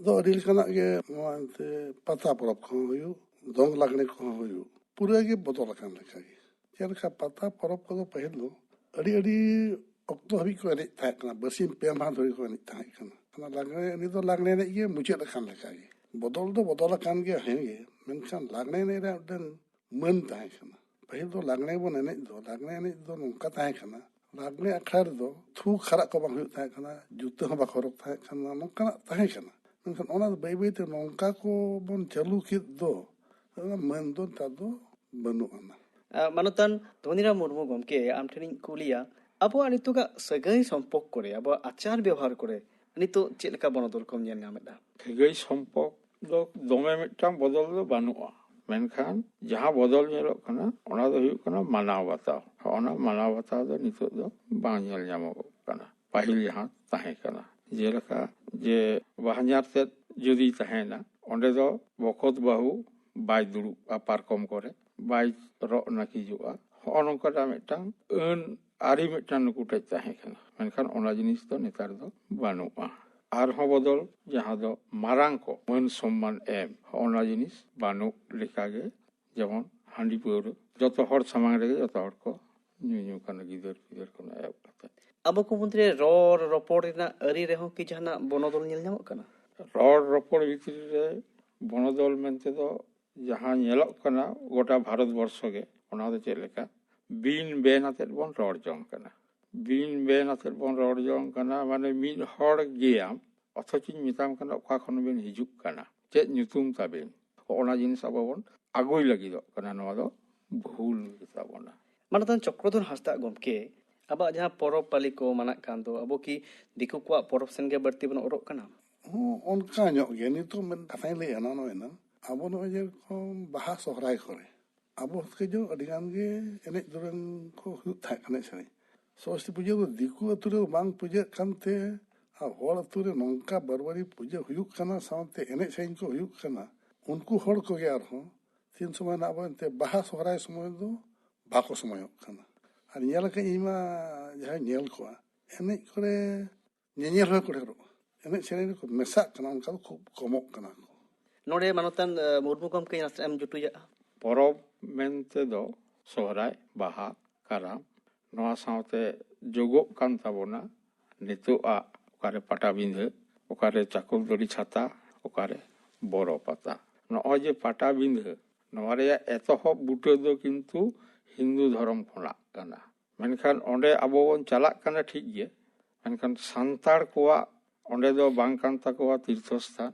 ᱫᱚ ᱟᱹᱰᱤ ᱞᱮᱠᱟᱱᱟᱜ ᱜᱮ ᱱᱚᱣᱟ ᱮᱱᱛᱮ ᱯᱟᱛᱟ ᱯᱚᱨᱚᱵᱽ ᱠᱚᱦᱚᱸ ᱦᱩᱭᱩᱜ, ᱫᱚᱝ ᱞᱟᱜᱽᱬᱮ ᱠᱚᱦᱚᱸ ᱦᱩᱭᱩᱜ, ᱯᱩᱨᱟᱹ ᱜᱮ ᱵᱚᱫᱚᱞ ᱟᱠᱟᱱ ᱞᱮᱠᱟᱜᱮ᱾ ᱪᱮᱫ ᱞᱮᱠᱟ ᱯᱟᱛᱟ ᱯᱚᱨᱚᱵᱽ ᱠᱚᱫᱚ ᱯᱟᱹᱦᱤᱞ ᱫᱚ ᱟᱹᱰᱤ ᱟᱹᱰᱤ ᱚᱠᱛᱚ ᱦᱟᱹᱵᱤᱡ ᱠᱚ ᱮᱱᱮᱡ ᱛᱟᱦᱮᱸ ᱠᱟᱱᱟ, ᱵᱟᱨᱥᱤᱧ ᱯᱮ ᱢᱟᱦᱟ ᱫᱷᱚᱨᱮ ᱠᱚ ᱮᱱᱮᱡ ᱛᱟᱦᱮᱸ ᱠᱟᱱᱟ᱾ ᱚᱱᱟ ᱞᱟᱜᱽᱬᱮ ᱮᱱᱮᱡ ᱫᱚ ᱞᱟᱜᱽᱬᱮ ᱮᱱᱮᱡ ᱜᱮ ᱢᱩᱪᱟᱹᱫ ᱟᱠᱟᱱ ᱞᱮᱠᱟᱜᱮ᱾ ᱵᱚᱫᱚᱞ ᱫᱚ ᱵᱚᱫᱚᱞ ᱟᱠᱟᱱ ᱜᱮᱭᱟ ᱦᱮᱸ ᱜᱮ, ᱢᱮᱱᱠᱷᱟᱱ ᱞᱟᱜᱽᱬᱮ ᱮᱱᱮᱡ ᱨᱮᱭᱟᱜ ᱢᱤᱫᱴᱮᱱ ᱢᱟᱹᱱ ᱛᱟᱦᱮᱸ ᱠᱟᱱᱟ᱾ ᱯᱟᱹᱦᱤᱞ ᱫᱚ ᱞᱟᱜᱽᱬᱮ ᱵᱚᱱ ᱮᱱᱮᱡ ᱫᱚ, ᱞᱟᱜᱽᱬᱮ ᱮᱱᱮᱡ ᱫᱚ ᱱᱚᱝᱠᱟ ᱛᱟᱦᱮᱸ ᱠᱟᱱᱟ, ᱞᱟᱜᱽᱬᱮ ᱟᱠᱷᱲᱟ ᱨᱮᱫᱚ ᱛᱷᱩ ᱠᱷᱟᱨᱟᱜ ᱠᱚ ᱵᱟᱝ ᱦᱩᱭᱩᱜ ᱛᱟᱦᱮᱸ ᱠᱟᱱᱟ, ᱡᱩᱛᱟᱹ ᱦᱚᱸ ᱵᱟᱠᱚ ᱦᱚᱨᱚᱜ ᱛᱟᱦᱮᱸ ᱠᱟᱱᱟ, ᱱᱚᱝᱠᱟᱱᱟᱜ ᱛᱟᱦᱮᱸ ᱠᱟᱱᱟ᱾ ᱢᱮᱱᱠᱷᱟᱱ ᱚᱱᱟ ᱫᱚ ᱵᱟᱹᱭ ᱵᱟᱹᱭᱛᱮ ᱱᱚᱝᱠᱟ ᱠᱚ ᱵᱚᱱ ᱪᱟᱹᱞᱩ ᱠᱮᱫ ᱫᱚ, ᱚᱱᱟ ᱢᱟᱹᱱ ᱫᱚ ᱱᱮᱛᱟᱨ ᱫᱚ ᱵᱟᱹᱱᱩᱜ ᱟᱱᱟ᱾ ᱟᱨ ᱢᱟᱱᱚᱛᱟᱱ ᱫᱷᱚᱱᱤᱨᱟᱢ ᱢᱩᱨᱢᱩ ᱜᱚᱢᱠᱮ, ᱟᱢ ᱴᱷᱮᱱᱤᱧ ᱠᱩᱞᱤᱭᱟ, ᱟᱵᱚᱣᱟᱜ ᱱᱤᱛᱚᱜᱟᱜ ᱥᱟᱹᱜᱟᱹᱭ ᱥᱚᱢᱯᱚᱨᱠᱚ ᱨᱮ, ᱟᱵᱚᱣᱟᱜ ᱟᱪᱟᱨ ᱵᱮᱣᱦᱟᱨ ᱠᱚᱨᱮ ᱱᱤᱛᱚᱜ ᱪᱮᱫ ᱞᱮᱠᱟ ᱵᱚᱱᱚᱫᱚᱞ ᱠᱚᱢ ᱧᱮᱞ ᱧᱟᱢᱮᱫᱟ? ᱥᱟᱹᱜᱟᱹᱭ ᱥᱚᱢᱯᱚᱨᱠ ᱫᱚ ᱫᱚᱢᱮ ᱢᱤᱫᱴᱟᱝ ᱵᱚᱫᱚᱞ ᱫᱚ ᱵᱟᱹᱱᱩᱜᱼᱟ, ᱢᱮᱱᱠᱷᱟᱱ ᱡᱟᱦᱟᱸ ᱵᱚᱫᱚᱞ ᱧᱮᱞᱚᱜ ᱠᱟᱱᱟ ᱚᱱᱟ ᱫᱚ ᱦᱩᱭᱩᱜ ᱠᱟᱱᱟ ᱢᱟᱱᱟᱣ ᱵᱟᱛᱟᱣ᱾ ᱚᱱᱟ ᱢᱟᱱᱟᱣ ᱵᱟᱛᱟᱣ ᱫᱚ ᱱᱤᱛᱚᱜ ᱫᱚ ᱵᱟᱝ ᱧᱮᱞ ᱧᱟᱢᱚᱜᱚᱜ ᱠᱟᱱᱟ᱾ ᱯᱟᱹᱦᱤᱞ ᱡᱟᱦᱟᱸ ᱛᱟᱦᱮᱸ ᱠᱟᱱᱟ, ᱡᱮᱞᱮᱠᱟ ᱡᱮ ᱵᱟᱦᱧᱟᱨ ᱛᱮᱫ ᱡᱩᱫᱤ ᱛᱟᱦᱮᱱᱟ, ᱚᱸᱰᱮ ᱫᱚ ᱵᱚᱠᱚᱛ ᱵᱟᱹᱦᱩ ᱵᱟᱭ ᱫᱩᱲᱩᱵᱼᱟ ᱯᱟᱨᱠᱚᱢ ᱠᱚᱨᱮ, ᱵᱟᱭ ᱨᱚᱜ ᱱᱟᱹᱠᱤᱡᱚᱜᱼᱟ᱾ ᱦᱚᱸᱜᱼᱚ ᱱᱚᱝᱠᱟᱱᱟᱜ ᱢᱤᱫᱴᱟᱝ ᱟᱹᱱ ᱟᱹᱨᱤ ᱢᱤᱫᱴᱟᱝ ᱱᱩᱠᱩ ᱴᱷᱮᱡ ᱛᱟᱦᱮᱸ ᱠᱟᱱᱟ, ᱢᱮᱱᱠᱷᱟᱱ ᱚᱱᱟ ᱡᱤᱱᱤᱥ ᱫᱚ ᱱᱮᱛᱟᱨ ᱫᱚ ᱵᱟᱹᱱᱩᱜᱼᱟ᱾ ᱟᱨᱦᱚᱸ ᱵᱚᱫᱚᱞ, ᱡᱟᱦᱟᱸ ᱫᱚ ᱢᱟᱨᱟᱝ ᱠᱚ ᱢᱟᱹᱱ ᱥᱚᱢᱢᱟᱱ ᱮᱢ, ᱦᱚᱸᱜᱼᱚ ᱱᱟ ᱡᱤᱱᱤᱥ ᱵᱟᱹᱱᱩᱜ ᱞᱮᱠᱟᱜᱮ᱾ ᱡᱮᱢᱚᱱ ᱦᱟᱺᱰᱤ ᱯᱟᱹᱣᱨᱟᱹ ᱡᱚᱛᱚ ᱦᱚᱲ ᱥᱟᱢᱟᱝ ᱨᱮᱜᱮ ᱡᱚᱛᱚ ᱦᱚᱲ ᱠᱚ ᱧᱩ ᱧᱩ ᱠᱟᱱᱟ, ᱜᱤᱫᱟᱹᱨ ᱯᱤᱫᱟᱹᱨ ᱠᱷᱚᱱ ᱮᱦᱚᱵ ᱠᱟᱛᱮ᱾ ᱟᱵᱚ ᱠᱚ ᱢᱩᱫᱽᱨᱮ ᱨᱚᱲ ᱨᱚᱯᱚᱲ ᱨᱮᱱᱟᱜ ᱟᱹᱨᱤ ᱨᱮᱦᱚᱸ ᱠᱤ ᱡᱟᱦᱟᱱᱟᱜ ᱵᱚᱱᱚᱫᱚᱞ ᱧᱮᱞ ᱧᱟᱢᱚᱜ ᱠᱟᱱᱟ? ᱨᱚᱲ ᱨᱚᱯᱚᱲ ᱵᱷᱤᱛᱨᱤ ᱨᱮ ᱵᱚᱱᱚᱫᱚᱞ ᱢᱮᱱᱛᱮ ᱫᱚ ᱡᱟᱦᱟᱸ ᱧᱮᱞᱚᱜ ᱠᱟᱱᱟ ᱜᱚᱴᱟ ᱵᱷᱟᱨᱚᱛ ᱵᱚᱨᱥᱚ ᱜᱮ, ᱚᱱᱟ ᱫᱚ ᱪᱮᱫ ᱞᱮᱠᱟ, ᱵᱤᱱ ᱵᱮᱱ ᱟᱛᱮᱫ ᱵᱚᱱ ᱨᱚᱲ ᱡᱚᱝ ᱠᱟᱱᱟ᱾ ᱵᱤᱱ ᱵᱮᱱ ᱟᱛᱮᱫ ᱵᱚᱱ ᱨᱚᱲ ᱡᱚᱝ ᱠᱟᱱᱟ, ᱢᱟᱱᱮ ᱢᱤᱫ ᱦᱚᱲ ᱜᱮᱭᱟᱢ, ᱚᱛᱷᱚᱪᱚᱧ ᱢᱮᱛᱟᱢ ᱠᱟᱱᱟ ᱚᱠᱟ ᱠᱷᱚᱱ ᱵᱮᱱ ᱦᱤᱡᱩᱜ ᱠᱟᱱᱟ, ᱪᱮᱫ ᱧᱩᱛᱩᱢ ᱛᱟᱵᱮᱱ, ᱚᱱᱟ ᱡᱤᱱᱤᱥ ᱟᱵᱚ ᱵᱚᱱ ᱟᱹᱜᱩᱭ ᱞᱟᱹᱜᱤᱫᱚᱜ ᱠᱟᱱᱟ᱾ ᱱᱚᱣᱟ ᱫᱚ ᱵᱷᱩᱞ ᱜᱮᱛᱟ ᱵᱚᱱᱟ᱾ ᱢᱟᱱᱚᱛᱟᱱ ᱪᱚᱠᱨᱚᱫᱷᱚᱨ ᱦᱟᱸᱥᱫᱟᱜ ᱜᱚᱢᱠᱮ, ᱟᱵᱚᱣᱟᱜ ᱡᱟᱦᱟᱸ ᱯᱚᱨᱚᱵᱽ ᱯᱟᱹᱞᱤ ᱠᱚ ᱢᱟᱱᱟᱜ ᱠᱟᱱ ᱫᱚ, ᱟᱵᱚ ᱠᱤ ᱫᱤᱠᱩ ᱠᱚᱣᱟᱜ ᱯᱚᱨᱚᱵᱽ ᱥᱮᱱ ᱜᱮ ᱵᱟᱹᱲᱛᱤ ᱵᱚᱱ ᱚᱨᱚᱜ ᱠᱟᱱᱟ? ᱦᱚᱸ, ᱚᱱᱠᱟ ᱧᱚᱜ ᱜᱮ᱾ ᱱᱤᱛᱚᱜ ᱢᱤᱫ ᱠᱟᱛᱷᱟᱧ ᱞᱟᱹᱭᱟ, ᱱᱚᱜᱼᱚᱭ ᱱᱟ ᱟᱵᱚ ᱱᱚᱜᱼᱚᱭ ᱡᱮᱨᱚᱠᱚᱢ ᱵᱟᱦᱟ ᱥᱚᱦᱨᱟᱭ ᱠᱚᱨᱮ ᱟᱵᱚ ᱦᱚᱛᱠᱮ ᱡᱚ ᱟᱹᱰᱤ ᱜᱟᱱ ᱜᱮ ᱮᱱᱮᱡ ᱫᱩᱨᱟᱹᱝ ᱠᱚ ᱦᱩᱭᱩᱜ ᱛᱟᱦᱮᱸᱫ, ᱮᱱᱮᱡ ᱥᱮᱨᱮᱧ᱾ ᱥᱚᱨᱚᱥᱚᱛᱤ ᱯᱩᱡᱟᱹ ᱫᱚ ᱫᱤᱠᱩ ᱟᱹᱛᱩ ᱨᱮ ᱵᱟᱝ ᱯᱩᱡᱟᱹᱜ ᱠᱟᱱᱛᱮ, ᱟᱨ ᱦᱚᱲ ᱟᱹᱛᱩ ᱨᱮ ᱱᱚᱝᱠᱟ ᱵᱟᱨᱵᱟᱨᱤ ᱯᱩᱡᱟᱹ ᱦᱩᱭᱩᱜ ᱠᱟᱱᱟ, ᱥᱟᱶᱛᱮ ᱮᱱᱮᱡ ᱥᱮᱨᱮᱧ ᱠᱚ ᱦᱩᱭᱩᱜ ᱠᱟᱱᱟ᱾ ᱩᱱᱠᱩ ᱦᱚᱲ ᱠᱚᱜᱮ ᱟᱨᱦᱚᱸ ᱛᱤᱱ ᱥᱚᱢᱚᱭ ᱱᱟᱜ ᱟᱵᱚ ᱮᱱᱛᱮ ᱵᱟᱦᱟ ᱥᱚᱦᱨᱟᱭ ᱥᱚᱢᱚᱭ ᱫᱚ ᱵᱟᱠᱚ ᱥᱚᱢᱚᱭᱚᱜ ᱠᱟᱱᱟ᱾ ᱟᱨ ᱧᱮᱞ ᱟᱠᱟᱫ ᱤᱧ ᱢᱟ ᱡᱟᱦᱟᱸᱭ ᱧᱮᱞ ᱠᱚᱣᱟ, ᱮᱱᱮᱡ ᱠᱚᱨᱮ ᱧᱮᱧᱮᱞ ᱦᱚᱸ ᱠᱚ ᱰᱷᱮᱨᱚᱜᱼᱟ, ᱮᱱᱮᱡ ᱥᱮᱨᱮᱧ ᱨᱮᱠᱚ ᱢᱮᱥᱟᱜ ᱠᱟᱱᱟ, ᱚᱱᱠᱟ ᱫᱚ ᱠᱷᱩᱵ ᱠᱚᱢᱚᱜ ᱠᱟᱱᱟ ᱠᱚ᱾ ᱱᱚᱰᱮ ᱢᱟᱱᱚᱛᱟᱱ ᱢᱩᱨᱢᱩ ᱜᱚᱢᱠᱮ ᱱᱟᱥᱮᱱᱟᱜ ᱮᱢ ᱡᱩᱴᱩᱡᱟᱜᱼᱟ᱾ ᱯᱚᱨᱚᱵᱽ ᱢᱮᱱᱛᱮ ᱫᱚ ᱥᱚᱦᱨᱟᱭ, ᱵᱟᱦᱟ, ᱠᱟᱨᱟᱢ, ᱱᱚᱣᱟ ᱥᱟᱶᱛᱮ ᱡᱳᱜᱚᱜ ᱠᱟᱱ ᱛᱟᱵᱚᱱᱟ ᱱᱤᱛᱚᱜ ᱟᱜ ᱚᱠᱟᱨᱮ ᱯᱟᱴᱟᱵᱤᱸᱫᱷᱟᱹ, ᱚᱠᱟᱨᱮ ᱪᱟᱠᱚᱞᱛᱟᱹᱲᱤ ᱪᱷᱟᱛᱟ, ᱚᱠᱟᱨᱮ ᱵᱚᱨᱚ ᱯᱟᱛᱟ᱾ ᱱᱚᱜᱼᱚᱭ ᱡᱮ ᱯᱟᱴᱟᱵᱤᱸᱫᱷᱟᱹ, ᱱᱚᱣᱟ ᱨᱮᱭᱟᱜ ᱮᱛᱚᱦᱚᱵ ᱵᱩᱴᱟᱹ ᱫᱚ ᱠᱤᱱᱛᱩ ᱦᱤᱱᱫᱩ ᱫᱷᱚᱨᱚᱢ ᱠᱷᱚᱱᱟᱜ ᱠᱟᱱᱟ᱾ ᱢᱮᱱᱠᱷᱟᱱ ᱚᱸᱰᱮ ᱟᱵᱚ ᱵᱚᱱ ᱪᱟᱞᱟᱜ ᱠᱟᱱᱟ ᱴᱷᱤᱠ ᱜᱮ, ᱢᱮᱱᱠᱷᱟᱱ ᱥᱟᱱᱛᱟᱲ ᱠᱚᱣᱟᱜ ᱚᱸᱰᱮ ᱫᱚ ᱵᱟᱝ ᱠᱟᱱ ᱛᱟᱠᱚᱣᱟ ᱛᱤᱨᱛᱷᱚ ᱥᱛᱷᱟᱱ,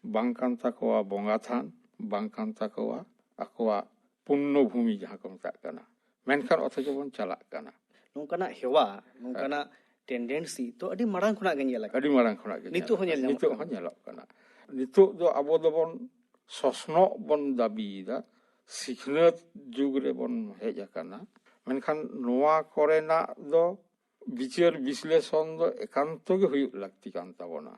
ᱵᱟᱝ ᱠᱟᱱ ᱛᱟᱠᱚᱣᱟ ᱵᱚᱸᱜᱟ ᱛᱷᱟᱱ, ᱵᱟᱝ ᱠᱟᱱ ᱛᱟᱠᱚᱣᱟ ᱟᱠᱚᱣᱟᱜ ᱯᱩᱱᱱᱚ ᱵᱷᱩᱢᱤ ᱡᱟᱦᱟᱸ ᱠᱚ ᱢᱮᱛᱟᱜ ᱠᱟᱱᱟ᱾ ᱢᱮᱱᱠᱷᱟᱱ ᱚᱛᱷᱚᱪᱚ ᱵᱚᱱ ᱪᱟᱞᱟᱜ ᱠᱟᱱᱟ᱾ ᱱᱚᱝᱠᱟᱱᱟᱜ ᱦᱮᱣᱟ, ᱱᱚᱝᱠᱟᱱᱟᱜ ᱴᱮᱱᱰᱮᱱᱥᱤ ᱛᱚ ᱟᱹᱰᱤ ᱢᱟᱲᱟᱝ ᱠᱷᱚᱱᱟᱜ ᱜᱮ ᱧᱮᱞ ᱟᱠᱟᱱᱟ᱾ ᱟᱹᱰᱤ ᱢᱟᱲᱟᱝ ᱠᱷᱚᱱᱟᱜ ᱜᱮ ᱱᱤᱛᱚᱜ ᱦᱚᱸ ᱧᱮᱞ ᱧᱟᱢᱚᱜ ᱱᱤᱛᱚᱜ ᱠᱟᱱᱟ᱾ ᱦᱚᱸ ᱧᱮᱞᱚᱜ ᱠᱟᱱᱟ᱾ ᱱᱤᱛᱚᱜ ᱫᱚ ᱟᱵᱚ ᱫᱚᱵᱚᱱ ᱥᱚᱥᱱᱚᱜ ᱵᱚᱱ ᱫᱟᱹᱵᱤᱭᱮᱫᱟ, ᱥᱤᱠᱷᱱᱟᱹᱛ ᱡᱩᱜᱽ ᱨᱮᱵᱚᱱ ᱦᱮᱡ ᱟᱠᱟᱱᱟ, ᱢᱮᱱᱠᱷᱟᱱ ᱱᱚᱣᱟ ᱠᱚᱨᱮᱱᱟᱜ ᱫᱚ ᱵᱤᱪᱟᱹᱨ ᱵᱤᱥᱞᱮᱥᱚᱱ ᱫᱚ ᱮᱠᱟᱱᱛᱚ ᱜᱮ ᱦᱩᱭᱩᱜ ᱞᱟᱹᱠᱛᱤ ᱠᱟᱱ ᱛᱟᱵᱚᱱᱟ᱾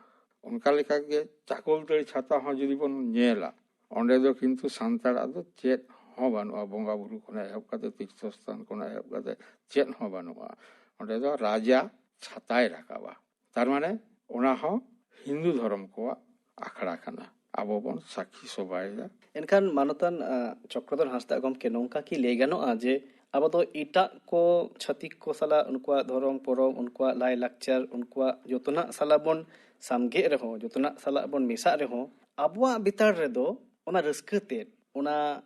ᱚᱱᱠᱟ ᱞᱮᱠᱟᱜᱮ ᱪᱟᱠᱚᱞᱛᱟᱹᱲᱤ ᱪᱷᱟᱛᱟ ᱦᱚᱸ ᱡᱩᱫᱤ ᱵᱚᱱ ᱧᱮᱞᱟ, ᱚᱸᱰᱮ ᱫᱚ ᱠᱤᱱᱛᱩ ᱥᱟᱱᱛᱟᱲᱟᱜ ᱫᱚ ᱪᱮᱫ ᱦᱚᱸ ᱵᱟᱹᱱᱩᱜᱼᱟ᱾ ᱵᱚᱸᱜᱟ ᱵᱩᱨᱩ ᱠᱷᱚᱱᱟᱜ ᱮᱦᱚᱵ ᱠᱟᱛᱮ, ᱛᱤᱨᱛᱷᱚ ᱥᱛᱷᱟᱱ ᱠᱷᱚᱱᱟᱜ ᱮᱦᱚᱵ ᱠᱟᱛᱮ ᱪᱮᱫ ᱦᱚᱸ ᱵᱟᱹᱱᱩᱜᱼᱟ᱾ ᱚᱸᱰᱮ ᱫᱚ ᱨᱟᱡᱟ ᱪᱷᱟᱛᱟᱭ ᱨᱟᱠᱟᱵᱟ᱾ ᱛᱟᱨ ᱢᱟᱱᱮ ᱚᱱᱟ ᱦᱚᱸ ᱦᱤᱱᱫᱩ ᱫᱷᱚᱨᱚᱢ ᱠᱚᱣᱟᱜ ᱟᱠᱷᱲᱟ ᱠᱟᱱᱟ᱾ ᱟᱵᱚ ᱵᱚᱱ ᱥᱟᱹᱠᱷᱤ ᱥᱚᱵᱷᱟᱭᱮᱫᱟ᱾ ᱮᱱᱠᱷᱟᱱ ᱢᱟᱱᱚᱛᱟᱱ, ᱟᱸ, ᱪᱚᱠᱨᱚᱫᱷᱚᱨ ᱦᱟᱸᱥᱫᱟ ᱜᱚᱢᱠᱮ, ᱱᱚᱝᱠᱟ ᱠᱤ ᱞᱟᱹᱭ ᱜᱟᱱᱚᱜᱼᱟ ᱡᱮ ᱟᱵᱚ ᱫᱚ ᱮᱴᱟᱜ ᱠᱚ ᱪᱷᱟᱹᱛᱤᱠ ᱠᱚ ᱥᱟᱞᱟᱜ, ᱩᱱᱠᱩᱣᱟᱜ ᱫᱷᱚᱨᱚᱢ ᱯᱚᱨᱚᱵᱽ, ᱩᱱᱠᱩᱣᱟᱜ ᱞᱟᱭᱼᱞᱟᱠᱪᱟᱨ, ᱩᱱᱠᱩᱣᱟᱜ ᱡᱚᱛᱚᱱᱟᱜ ᱥᱟᱞᱟᱜ ᱵᱚᱱ ᱥᱟᱢᱜᱮᱜ ᱨᱮᱦᱚᱸ, ᱡᱚᱛᱚᱱᱟᱜ ᱥᱟᱞᱟᱜ ᱵᱚᱱ ᱢᱮᱥᱟᱜ ᱨᱮᱦᱚᱸ, ᱟᱵᱚᱣᱟᱜ ᱵᱷᱤᱛᱟᱹᱨ ᱨᱮᱫᱚ ᱚᱱᱟ ᱨᱟᱹᱥᱠᱟᱹ ᱛᱮᱫ, ᱚᱱᱟ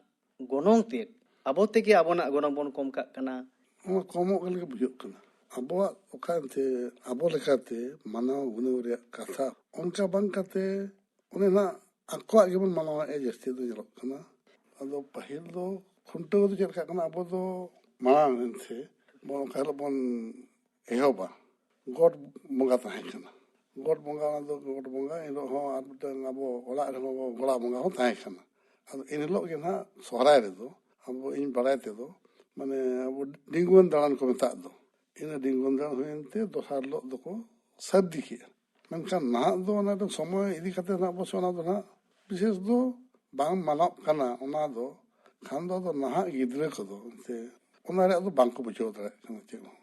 ᱜᱚᱱᱚᱝ ᱛᱮᱫ, ᱟᱵᱚ ᱛᱮᱜᱮ ᱟᱵᱚᱱᱟᱜ ᱜᱚᱱᱚᱝ ᱵᱚᱱ ᱠᱚᱢ ᱠᱟᱜ ᱠᱟᱱᱟ? ᱚᱱᱟ ᱠᱚᱢᱚᱜ ᱠᱟᱱ ᱞᱮᱠᱟ ᱵᱩᱡᱷᱟᱹᱜ ᱠᱟᱱᱟ᱾ ᱟᱵᱚᱣᱟᱜ ᱚᱠᱟ ᱮᱱᱛᱮ ᱟᱵᱚ ᱞᱮᱠᱟᱛᱮ ᱢᱟᱱᱟᱣ ᱜᱩᱱᱟᱹᱣ ᱨᱮᱭᱟᱜ ᱠᱟᱛᱷᱟ, ᱚᱱᱠᱟ ᱵᱟᱝ ᱠᱟᱛᱮ ᱚᱱᱮ ᱱᱟᱜ ᱟᱠᱚᱣᱟᱜ ᱜᱮᱵᱚᱱ ᱢᱟᱱᱟᱣᱮᱫᱼᱟ ᱡᱟᱹᱥᱛᱤ ᱫᱚ ᱧᱮᱞᱚᱜ ᱠᱟᱱᱟ᱾ ᱟᱫᱚ ᱯᱟᱹᱦᱤᱞ ᱫᱚ ᱠᱷᱩᱱᱴᱟᱹᱣ ᱫᱚ ᱪᱮᱫ ᱞᱮᱠᱟ ᱠᱟᱱᱟ, ᱟᱵᱚ ᱫᱚ ᱢᱟᱲᱟᱝ ᱮᱱᱛᱮ ᱵᱚᱱ ᱚᱠᱟ ᱦᱤᱞᱳᱜ ᱵᱚᱱ ᱮᱦᱚᱵᱟ, ᱜᱚᱴ ᱵᱚᱸᱜᱟ ᱛᱟᱦᱮᱸ ᱠᱟᱱᱟ᱾ ᱜᱚᱴ ᱵᱚᱸᱜᱟ, ᱚᱱᱟ ᱫᱚ ᱜᱚᱴ ᱵᱚᱸᱜᱟ ᱮᱱ ᱦᱤᱞᱳᱜ ᱦᱚᱸ ᱟᱨ ᱢᱤᱫᱴᱟᱝ ᱟᱵᱚ ᱚᱲᱟᱜ ᱨᱮᱦᱚᱸ ᱜᱚᱲᱟ ᱵᱚᱸᱜᱟ ᱦᱚᱸ ᱛᱟᱦᱮᱸ ᱠᱟᱱᱟ᱾ ᱟᱫᱚ ᱮᱱ ᱦᱤᱞᱳᱜ ᱜᱮ ᱱᱟᱦᱟᱜ ᱥᱚᱦᱨᱟᱭ ᱨᱮᱫᱚ ᱟᱵᱚ, ᱤᱧ ᱵᱟᱲᱟᱭ ᱛᱮᱫᱚ, ᱢᱟᱱᱮ ᱟᱵᱚ ᱰᱤᱝᱜᱩᱣᱟᱹᱱ ᱫᱟᱬᱟᱱ ᱠᱚ ᱢᱮᱛᱟᱜ ᱫᱚ, ᱤᱱᱟᱹ ᱰᱤᱝᱜᱩᱣᱟᱹᱱ ᱫᱟᱬᱟᱱ ᱦᱩᱭᱮᱱ ᱛᱮ ᱫᱚᱥᱟᱨ ᱦᱤᱞᱳᱜ ᱫᱚᱠᱚ ᱥᱟᱹᱨᱫᱤ ᱠᱮᱜᱼᱟ᱾ ᱢᱮᱱᱠᱷᱟᱱ ᱱᱟᱦᱟᱜ ᱫᱚ ᱚᱱᱟ ᱫᱚ ᱥᱚᱢᱚᱭ ᱤᱫᱤ ᱠᱟᱛᱮ ᱱᱟᱦᱟᱜ ᱵᱚᱥᱮ ᱚᱱᱟ ᱫᱚ ᱱᱟᱦᱟᱜ ᱵᱤᱥᱮᱥ ᱫᱚ ᱵᱟᱝ ᱢᱟᱱᱟᱜ ᱠᱟᱱᱟ᱾ ᱚᱱᱟ ᱫᱚ ᱠᱷᱟᱱ ᱫᱚ ᱟᱫᱚ ᱱᱟᱦᱟᱜ ᱜᱤᱫᱽᱨᱟᱹ ᱠᱚᱫᱚ ᱮᱱᱛᱮ ᱚᱱᱟ ᱨᱮᱭᱟᱜ ᱫᱚ ᱵᱟᱝ ᱠᱚ ᱵᱩᱡᱷᱟᱹᱣ ᱫᱟᱲᱮᱭᱟᱜ ᱠᱟᱱᱟ ᱪᱮᱫ ᱦᱚᱸ᱾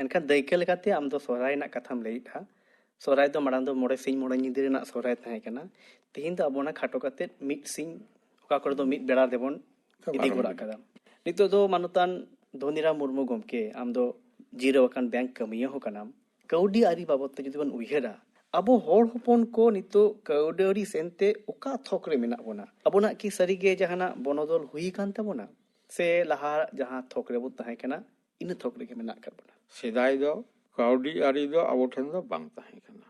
ᱮᱱᱠᱷᱟᱱ ᱫᱟᱹᱭᱠᱟᱹ ᱞᱮᱠᱟᱛᱮ ᱟᱢ ᱫᱚ ᱥᱚᱦᱨᱟᱭ ᱨᱮᱱᱟᱜ ᱠᱟᱛᱷᱟᱢ ᱞᱟᱹᱭᱮᱫᱼᱟ᱾ ᱥᱚᱦᱨᱟᱭ ᱫᱚ ᱢᱟᱲᱟᱝ ᱫᱚ ᱢᱚᱬᱮ ᱥᱤᱧ ᱢᱚᱬᱮ ᱧᱤᱫᱟᱹ ᱨᱮᱱᱟᱜ ᱥᱚᱦᱨᱟᱭ ᱛᱟᱦᱮᱸ ᱠᱟᱱᱟ᱾ ᱛᱮᱦᱮᱧ ᱫᱚ ᱟᱵᱚ ᱚᱱᱟ ᱠᱷᱟᱴᱚ ᱠᱟᱛᱮᱫ ᱢᱤᱫ ᱥᱤᱧ, ᱚᱠᱟ ᱠᱚᱨᱮ ᱫᱚ ᱢᱤᱫ ᱵᱮᱲᱟ ᱨᱮᱵᱚᱱ ᱤᱫᱤ ᱜᱚᱫ ᱟᱠᱟᱫᱟ᱾ ᱱᱤᱛᱚᱜ ᱫᱚ ᱢᱟᱱᱚᱛᱟᱱ ᱫᱷᱚᱱᱤᱨᱟᱢ ᱢᱩᱨᱢᱩ ᱜᱚᱢᱠᱮ, ᱟᱢ ᱫᱚ ᱡᱤᱨᱟᱹᱣ ᱟᱠᱟᱱ ᱵᱮᱝᱠ ᱠᱟᱹᱢᱤᱭᱟᱹ ᱦᱚᱸ ᱠᱟᱱᱟᱢ᱾ ᱠᱟᱹᱣᱰᱤ ᱟᱹᱨᱤ ᱵᱟᱵᱚᱫ ᱛᱮ ᱡᱩᱫᱤ ᱵᱚᱱ ᱩᱭᱦᱟᱹᱨᱟ, ᱟᱵᱚ ᱦᱚᱲ ᱦᱚᱯᱚᱱ ᱠᱚ ᱱᱤᱛᱚᱜ ᱠᱟᱹᱣᱰᱤ ᱟᱹᱨᱤ ᱥᱮᱱᱛᱮ ᱚᱠᱟ ᱛᱷᱚᱠ ᱨᱮ ᱢᱮᱱᱟᱜ ᱵᱚᱱᱟ? ᱟᱵᱚᱱᱟᱜ ᱠᱤ ᱥᱟᱹᱨᱤᱜᱮ ᱡᱟᱦᱟᱱᱟᱜ ᱵᱚᱱᱚᱫᱚᱞ ᱦᱩᱭ ᱟᱠᱟᱱ ᱛᱟᱵᱚᱱᱟ, ᱥᱮ ᱞᱟᱦᱟ ᱡᱟᱦᱟᱸ ᱛᱷᱚᱠ ᱨᱮᱵᱚᱱ ᱛᱟᱦᱮᱸ ᱠᱟᱱᱟ, ᱤᱱᱟᱹ ᱛᱷᱚᱠ ᱨᱮᱜᱮ ᱢᱮᱱᱟᱜ ᱟᱠᱟᱫ ᱵᱚᱱᱟ? ᱥᱮᱫᱟᱭ ᱫᱚ ᱠᱟᱹᱣᱰᱤ ᱟᱹᱨᱤ ᱫᱚ ᱟᱵᱚ ᱴᱷᱮᱱ ᱫᱚ ᱵᱟᱝ ᱛᱟᱦᱮᱸ ᱠᱟᱱᱟ᱾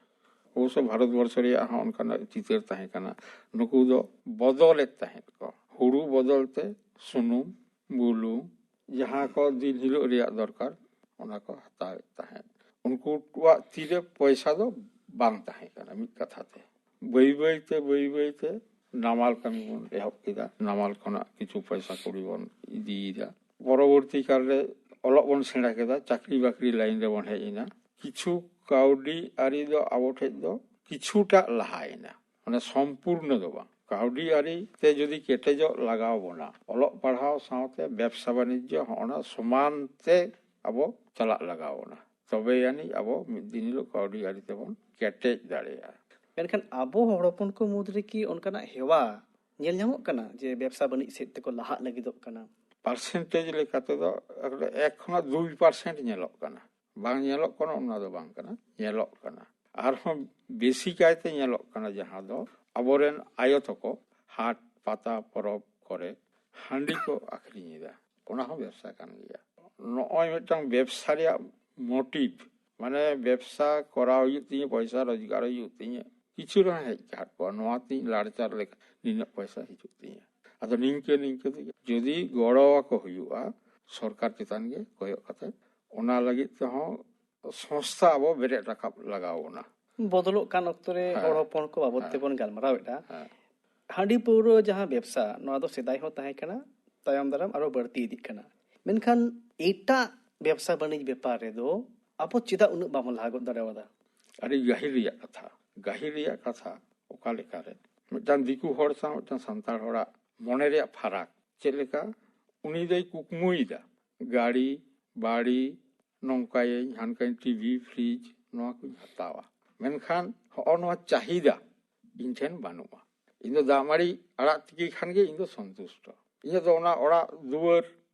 ᱚᱵᱚᱥᱥᱚ ᱵᱷᱟᱨᱚᱛ ᱵᱚᱨᱥᱚ ᱨᱮᱭᱟᱜ ᱦᱚᱸ ᱚᱱᱠᱟᱱᱟᱜ ᱪᱤᱛᱟᱹᱨ ᱛᱟᱦᱮᱸ ᱠᱟᱱᱟ᱾ ᱱᱩᱠᱩ ᱫᱚ ᱵᱚᱫᱚᱞᱮᱫ ᱛᱟᱦᱮᱸᱫ ᱠᱚ, ᱦᱩᱲᱩ ᱵᱚᱫᱚᱞ ᱛᱮ ᱥᱩᱱᱩᱢ, ᱵᱩᱞᱩᱝ, ᱡᱟᱦᱟᱸ ᱠᱚ ᱫᱤᱱ ᱦᱤᱞᱳᱜ ᱨᱮᱭᱟᱜ ᱫᱚᱨᱠᱟᱨ, ᱚᱱᱟ ᱠᱚ ᱦᱟᱛᱟᱣᱮᱫ ᱛᱟᱦᱮᱸᱫ᱾ ᱩᱱᱠᱩᱣᱟᱜ ᱛᱤᱨᱮ ᱯᱚᱭᱥᱟ ᱫᱚ ᱵᱟᱝ ᱛᱟᱦᱮᱸ ᱠᱟᱱᱟ᱾ ᱢᱤᱫ ᱠᱟᱛᱷᱟ ᱛᱮ, ᱵᱟᱹᱭ ᱵᱟᱹᱭ ᱛᱮ, ᱵᱟᱹᱭ ᱵᱟᱹᱭ ᱛᱮ ᱱᱟᱢᱟᱞ ᱠᱟᱹᱢᱤ ᱵᱚᱱ ᱮᱦᱚᱵ ᱠᱮᱫᱟ᱾ ᱱᱟᱢᱟᱞ ᱠᱷᱚᱱᱟᱜ ᱠᱤᱪᱷᱩ ᱯᱚᱭᱥᱟ ᱠᱩᱲᱤ ᱵᱚᱱ ᱤᱫᱤᱭᱮᱫᱟ᱾ ᱯᱚᱨᱚᱵᱚᱨᱛᱤ ᱠᱟᱞ ᱨᱮ ᱚᱞᱚᱜ ᱵᱚᱱ ᱥᱮᱬᱟ ᱠᱮᱫᱟ, ᱪᱟᱹᱠᱨᱤ ᱵᱟᱹᱠᱨᱤ ᱞᱟᱭᱤᱱ ᱨᱮᱵᱚᱱ ᱦᱮᱡ ᱮᱱᱟ᱾ ᱠᱤᱪᱷᱩ ᱠᱟᱹᱣᱰᱤ ᱟᱹᱨᱤ ᱫᱚ ᱟᱵᱚ ᱴᱷᱮᱡ ᱫᱚ ᱠᱤᱪᱷᱩᱴᱟ ᱞᱟᱦᱟᱭᱮᱱᱟ, ᱢᱟᱱᱮ ᱥᱚᱢᱯᱩᱨᱱᱚ ᱫᱚ ᱵᱟᱝ᱾ ᱠᱟᱹᱣᱰᱤ ᱟᱹᱨᱤ ᱛᱮ ᱡᱩᱫᱤ ᱠᱮᱴᱮᱡᱚᱜ ᱞᱟᱜᱟᱣ ᱵᱚᱱᱟ, ᱚᱞᱚᱜ ᱯᱟᱲᱦᱟᱣ ᱥᱟᱶᱛᱮ ᱵᱮᱵᱽᱥᱟ ᱵᱟᱱᱤᱡᱽᱡᱚ ᱦᱚᱸ ᱚᱱᱟ ᱥᱚᱢᱟᱱ ᱛᱮ ᱟᱵᱚ ᱪᱟᱞᱟᱜ ᱞᱟᱜᱟᱣ ᱵᱚᱱᱟ, ᱛᱚᱵᱮ ᱟᱹᱱᱤᱡ ᱟᱵᱚ ᱢᱤᱫ ᱫᱤᱱ ᱦᱤᱞᱳᱜ ᱠᱟᱹᱣᱰᱤ ᱟᱹᱨᱤ ᱛᱮᱵᱚᱱ ᱠᱮᱴᱮᱡ ᱫᱟᱲᱮᱭᱟᱜᱼᱟ᱾ ᱢᱮᱱᱠᱷᱟᱱ ᱟᱵᱚ ᱦᱚᱲ ᱦᱚᱯᱚᱱ ᱠᱚ ᱢᱩᱫᱽ ᱨᱮᱠᱤ ᱚᱱᱠᱟᱱᱟᱜ ᱦᱮᱣᱟ ᱧᱮᱞ ᱧᱟᱢᱚᱜ ᱠᱟᱱᱟ ᱡᱮ ᱵᱮᱵᱽᱥᱟ ᱵᱟᱹᱱᱤᱡᱽ ᱥᱮᱫ ᱛᱮᱠᱚ ᱞᱟᱦᱟᱜ ᱞᱟᱹᱜᱤᱫᱚᱜ ᱠᱟᱱᱟ? ᱯᱟᱨᱥᱮᱱᱴᱮᱡᱽ ᱞᱮᱠᱟ ᱛᱮᱫᱚ ᱮᱠ ᱠᱷᱚᱱᱟᱜ ᱫᱩᱭ ᱯᱟᱨᱥᱮᱱᱴ ᱧᱮᱞᱚᱜ ᱠᱟᱱᱟ᱾ ᱵᱟᱝ ᱧᱮᱞᱚᱜ ᱠᱟᱱᱟ ᱚᱱᱟ ᱫᱚ ᱵᱟᱝ ᱠᱟᱱᱟ, ᱧᱮᱞᱚᱜ ᱠᱟᱱᱟ᱾ ᱟᱨᱦᱚᱸ ᱵᱮᱥᱤ ᱠᱟᱭᱛᱮ ᱧᱮᱞᱚᱜ ᱠᱟᱱᱟ ᱡᱟᱦᱟᱸ ᱫᱚ ᱟᱵᱚᱨᱮᱱ ᱟᱭᱳ ᱛᱟᱠᱚ ᱦᱟᱴ ᱯᱟᱛᱟ ᱯᱚᱨᱚᱵᱽ ᱠᱚᱨᱮ ᱦᱟᱺᱰᱤ ᱠᱚ ᱟᱠᱷᱨᱤᱧ ᱮᱫᱟ, ᱚᱱᱟ ᱦᱚᱸ ᱵᱮᱵᱽᱥᱟ ᱠᱟᱱ ᱜᱮᱭᱟ᱾ ᱱᱚᱜᱼᱚᱭ ᱢᱤᱫᱴᱟᱝ ᱵᱮᱵᱽᱥᱟ ᱨᱮᱭᱟᱜ ᱢᱳᱴᱤᱵᱷ, ᱢᱟᱱᱮ ᱵᱮᱵᱽᱥᱟ ᱠᱚᱨᱟᱣ ᱦᱩᱭᱩᱜ ᱛᱤᱧᱟᱹ, ᱯᱚᱭᱥᱟ ᱨᱳᱡᱽᱜᱟᱨ ᱦᱩᱭᱩᱜ ᱛᱤᱧᱟᱹ, ᱠᱤᱪᱷᱩ ᱨᱮᱦᱚᱸ ᱦᱮᱡ ᱠᱟᱜ ᱠᱚᱣᱟ, ᱱᱚᱣᱟ ᱛᱤᱧ ᱞᱟᱲᱪᱟᱨ ᱞᱮᱠᱟ ᱱᱤᱱᱟᱹᱜ ᱯᱚᱭᱥᱟ ᱦᱤᱡᱩᱜ ᱛᱤᱧᱟᱹ᱾ ᱟᱫᱚ ᱱᱤᱝᱠᱟᱹ ᱱᱤᱝᱠᱟᱹ ᱛᱮᱜᱮ ᱡᱩᱫᱤ ᱜᱚᱲᱚ ᱟᱠᱚ ᱦᱩᱭᱩᱜᱼᱟ, ᱥᱚᱨᱠᱟᱨ ᱪᱮᱛᱟᱱ ᱜᱮ ᱠᱚᱭᱚᱜ ᱠᱟᱛᱮ, ᱚᱱᱟ ᱞᱟᱹᱜᱤᱫ ᱛᱮᱦᱚᱸ ᱥᱚᱝᱥᱛᱷᱟ ᱟᱵᱚ ᱵᱮᱨᱮᱫ ᱨᱟᱠᱟᱵ ᱞᱟᱜᱟᱣ ᱵᱚᱱᱟ᱾ ᱵᱚᱫᱚᱞᱚᱜ ᱠᱟᱱ ᱚᱠᱛᱚ ᱨᱮ ᱦᱮᱸ᱾ ᱦᱚᱲ ᱦᱚᱯᱚᱱ ᱠᱚ ᱵᱟᱵᱚᱫ ᱦᱮᱸ᱾ ᱛᱮᱵᱚᱱ ᱜᱟᱞᱢᱟᱨᱟᱣᱮᱫᱼᱟ᱾ ᱦᱮᱸ᱾ ᱦᱟᱺᱰᱤ ᱯᱟᱹᱣᱨᱟᱹ ᱡᱟᱦᱟᱸ ᱵᱮᱵᱽᱥᱟ, ᱱᱚᱣᱟ ᱫᱚ ᱥᱮᱫᱟᱭ ᱦᱚᱸ ᱛᱟᱦᱮᱸ ᱠᱟᱱᱟ, ᱛᱟᱭᱚᱢ ᱫᱟᱨᱟᱢ ᱟᱨᱚ ᱵᱟᱹᱲᱛᱤ ᱤᱫᱤᱜ ᱠᱟᱱᱟ᱾ ᱢᱮᱱᱠᱷᱟᱱ ᱮᱴᱟᱜ ᱵᱮᱵᱽᱥᱟ ᱵᱟᱹᱱᱤᱡᱽ ᱵᱮᱯᱟᱨ ᱨᱮᱫᱚ ᱟᱵᱚ ᱪᱮᱫᱟᱜ ᱩᱱᱟᱹᱜ ᱵᱟᱵᱚᱱ ᱞᱟᱦᱟ ᱜᱚᱫ ᱫᱟᱲᱮᱣᱟᱫᱟ? ᱟᱹᱰᱤ ᱜᱟᱹᱦᱤᱨ ᱨᱮᱭᱟᱜ ᱠᱟᱛᱷᱟ, ᱜᱟᱹᱦᱤᱨ ᱨᱮᱭᱟᱜ ᱠᱟᱛᱷᱟ᱾ ᱚᱠᱟ ᱞᱮᱠᱟᱨᱮ ᱢᱤᱫᱴᱟᱝ ᱫᱤᱠᱩ ᱦᱚᱲ ᱥᱟᱶ ᱢᱤᱫᱴᱟᱝ ᱥᱟᱱᱛᱟᱲ ᱦᱚᱲᱟᱜ ᱢᱚᱱᱮ ᱨᱮᱭᱟᱜ ᱯᱷᱟᱨᱟᱠ ᱪᱮᱫ ᱞᱮᱠᱟ? ᱩᱱᱤ ᱫᱚᱭ ᱠᱩᱠᱢᱩᱭᱮᱫᱟ, ᱜᱟᱹᱲᱤ, ᱵᱟᱹᱲᱤ, ᱱᱚᱝᱠᱟᱭᱟᱹᱧ, ᱦᱟᱱᱠᱟᱧ, ᱴᱤᱵᱷᱤ, ᱯᱷᱨᱤᱡᱽ, ᱱᱚᱣᱟ ᱠᱚᱧ ᱦᱟᱛᱟᱣᱟ᱾ ᱢᱮᱱᱠᱷᱟᱱ ᱦᱚᱸᱜᱼᱚ ᱱᱚᱣᱟ ᱪᱟᱦᱤᱫᱟ ᱤᱧ ᱴᱷᱮᱱ ᱵᱟᱹᱱᱩᱜᱼᱟ᱾ ᱤᱧ ᱫᱚ ᱫᱟᱜ ᱢᱟᱹᱲᱤ ᱟᱲᱟᱜ ᱛᱤᱠᱤ ᱠᱷᱟᱱ ᱜᱮ ᱤᱧ ᱫᱚ ᱥᱚᱱᱛᱩᱥᱴᱚ᱾ ᱤᱧᱟᱹᱜ ᱫᱚ ᱚᱱᱟ ᱚᱲᱟᱜ ᱫᱩᱣᱟᱹᱨ,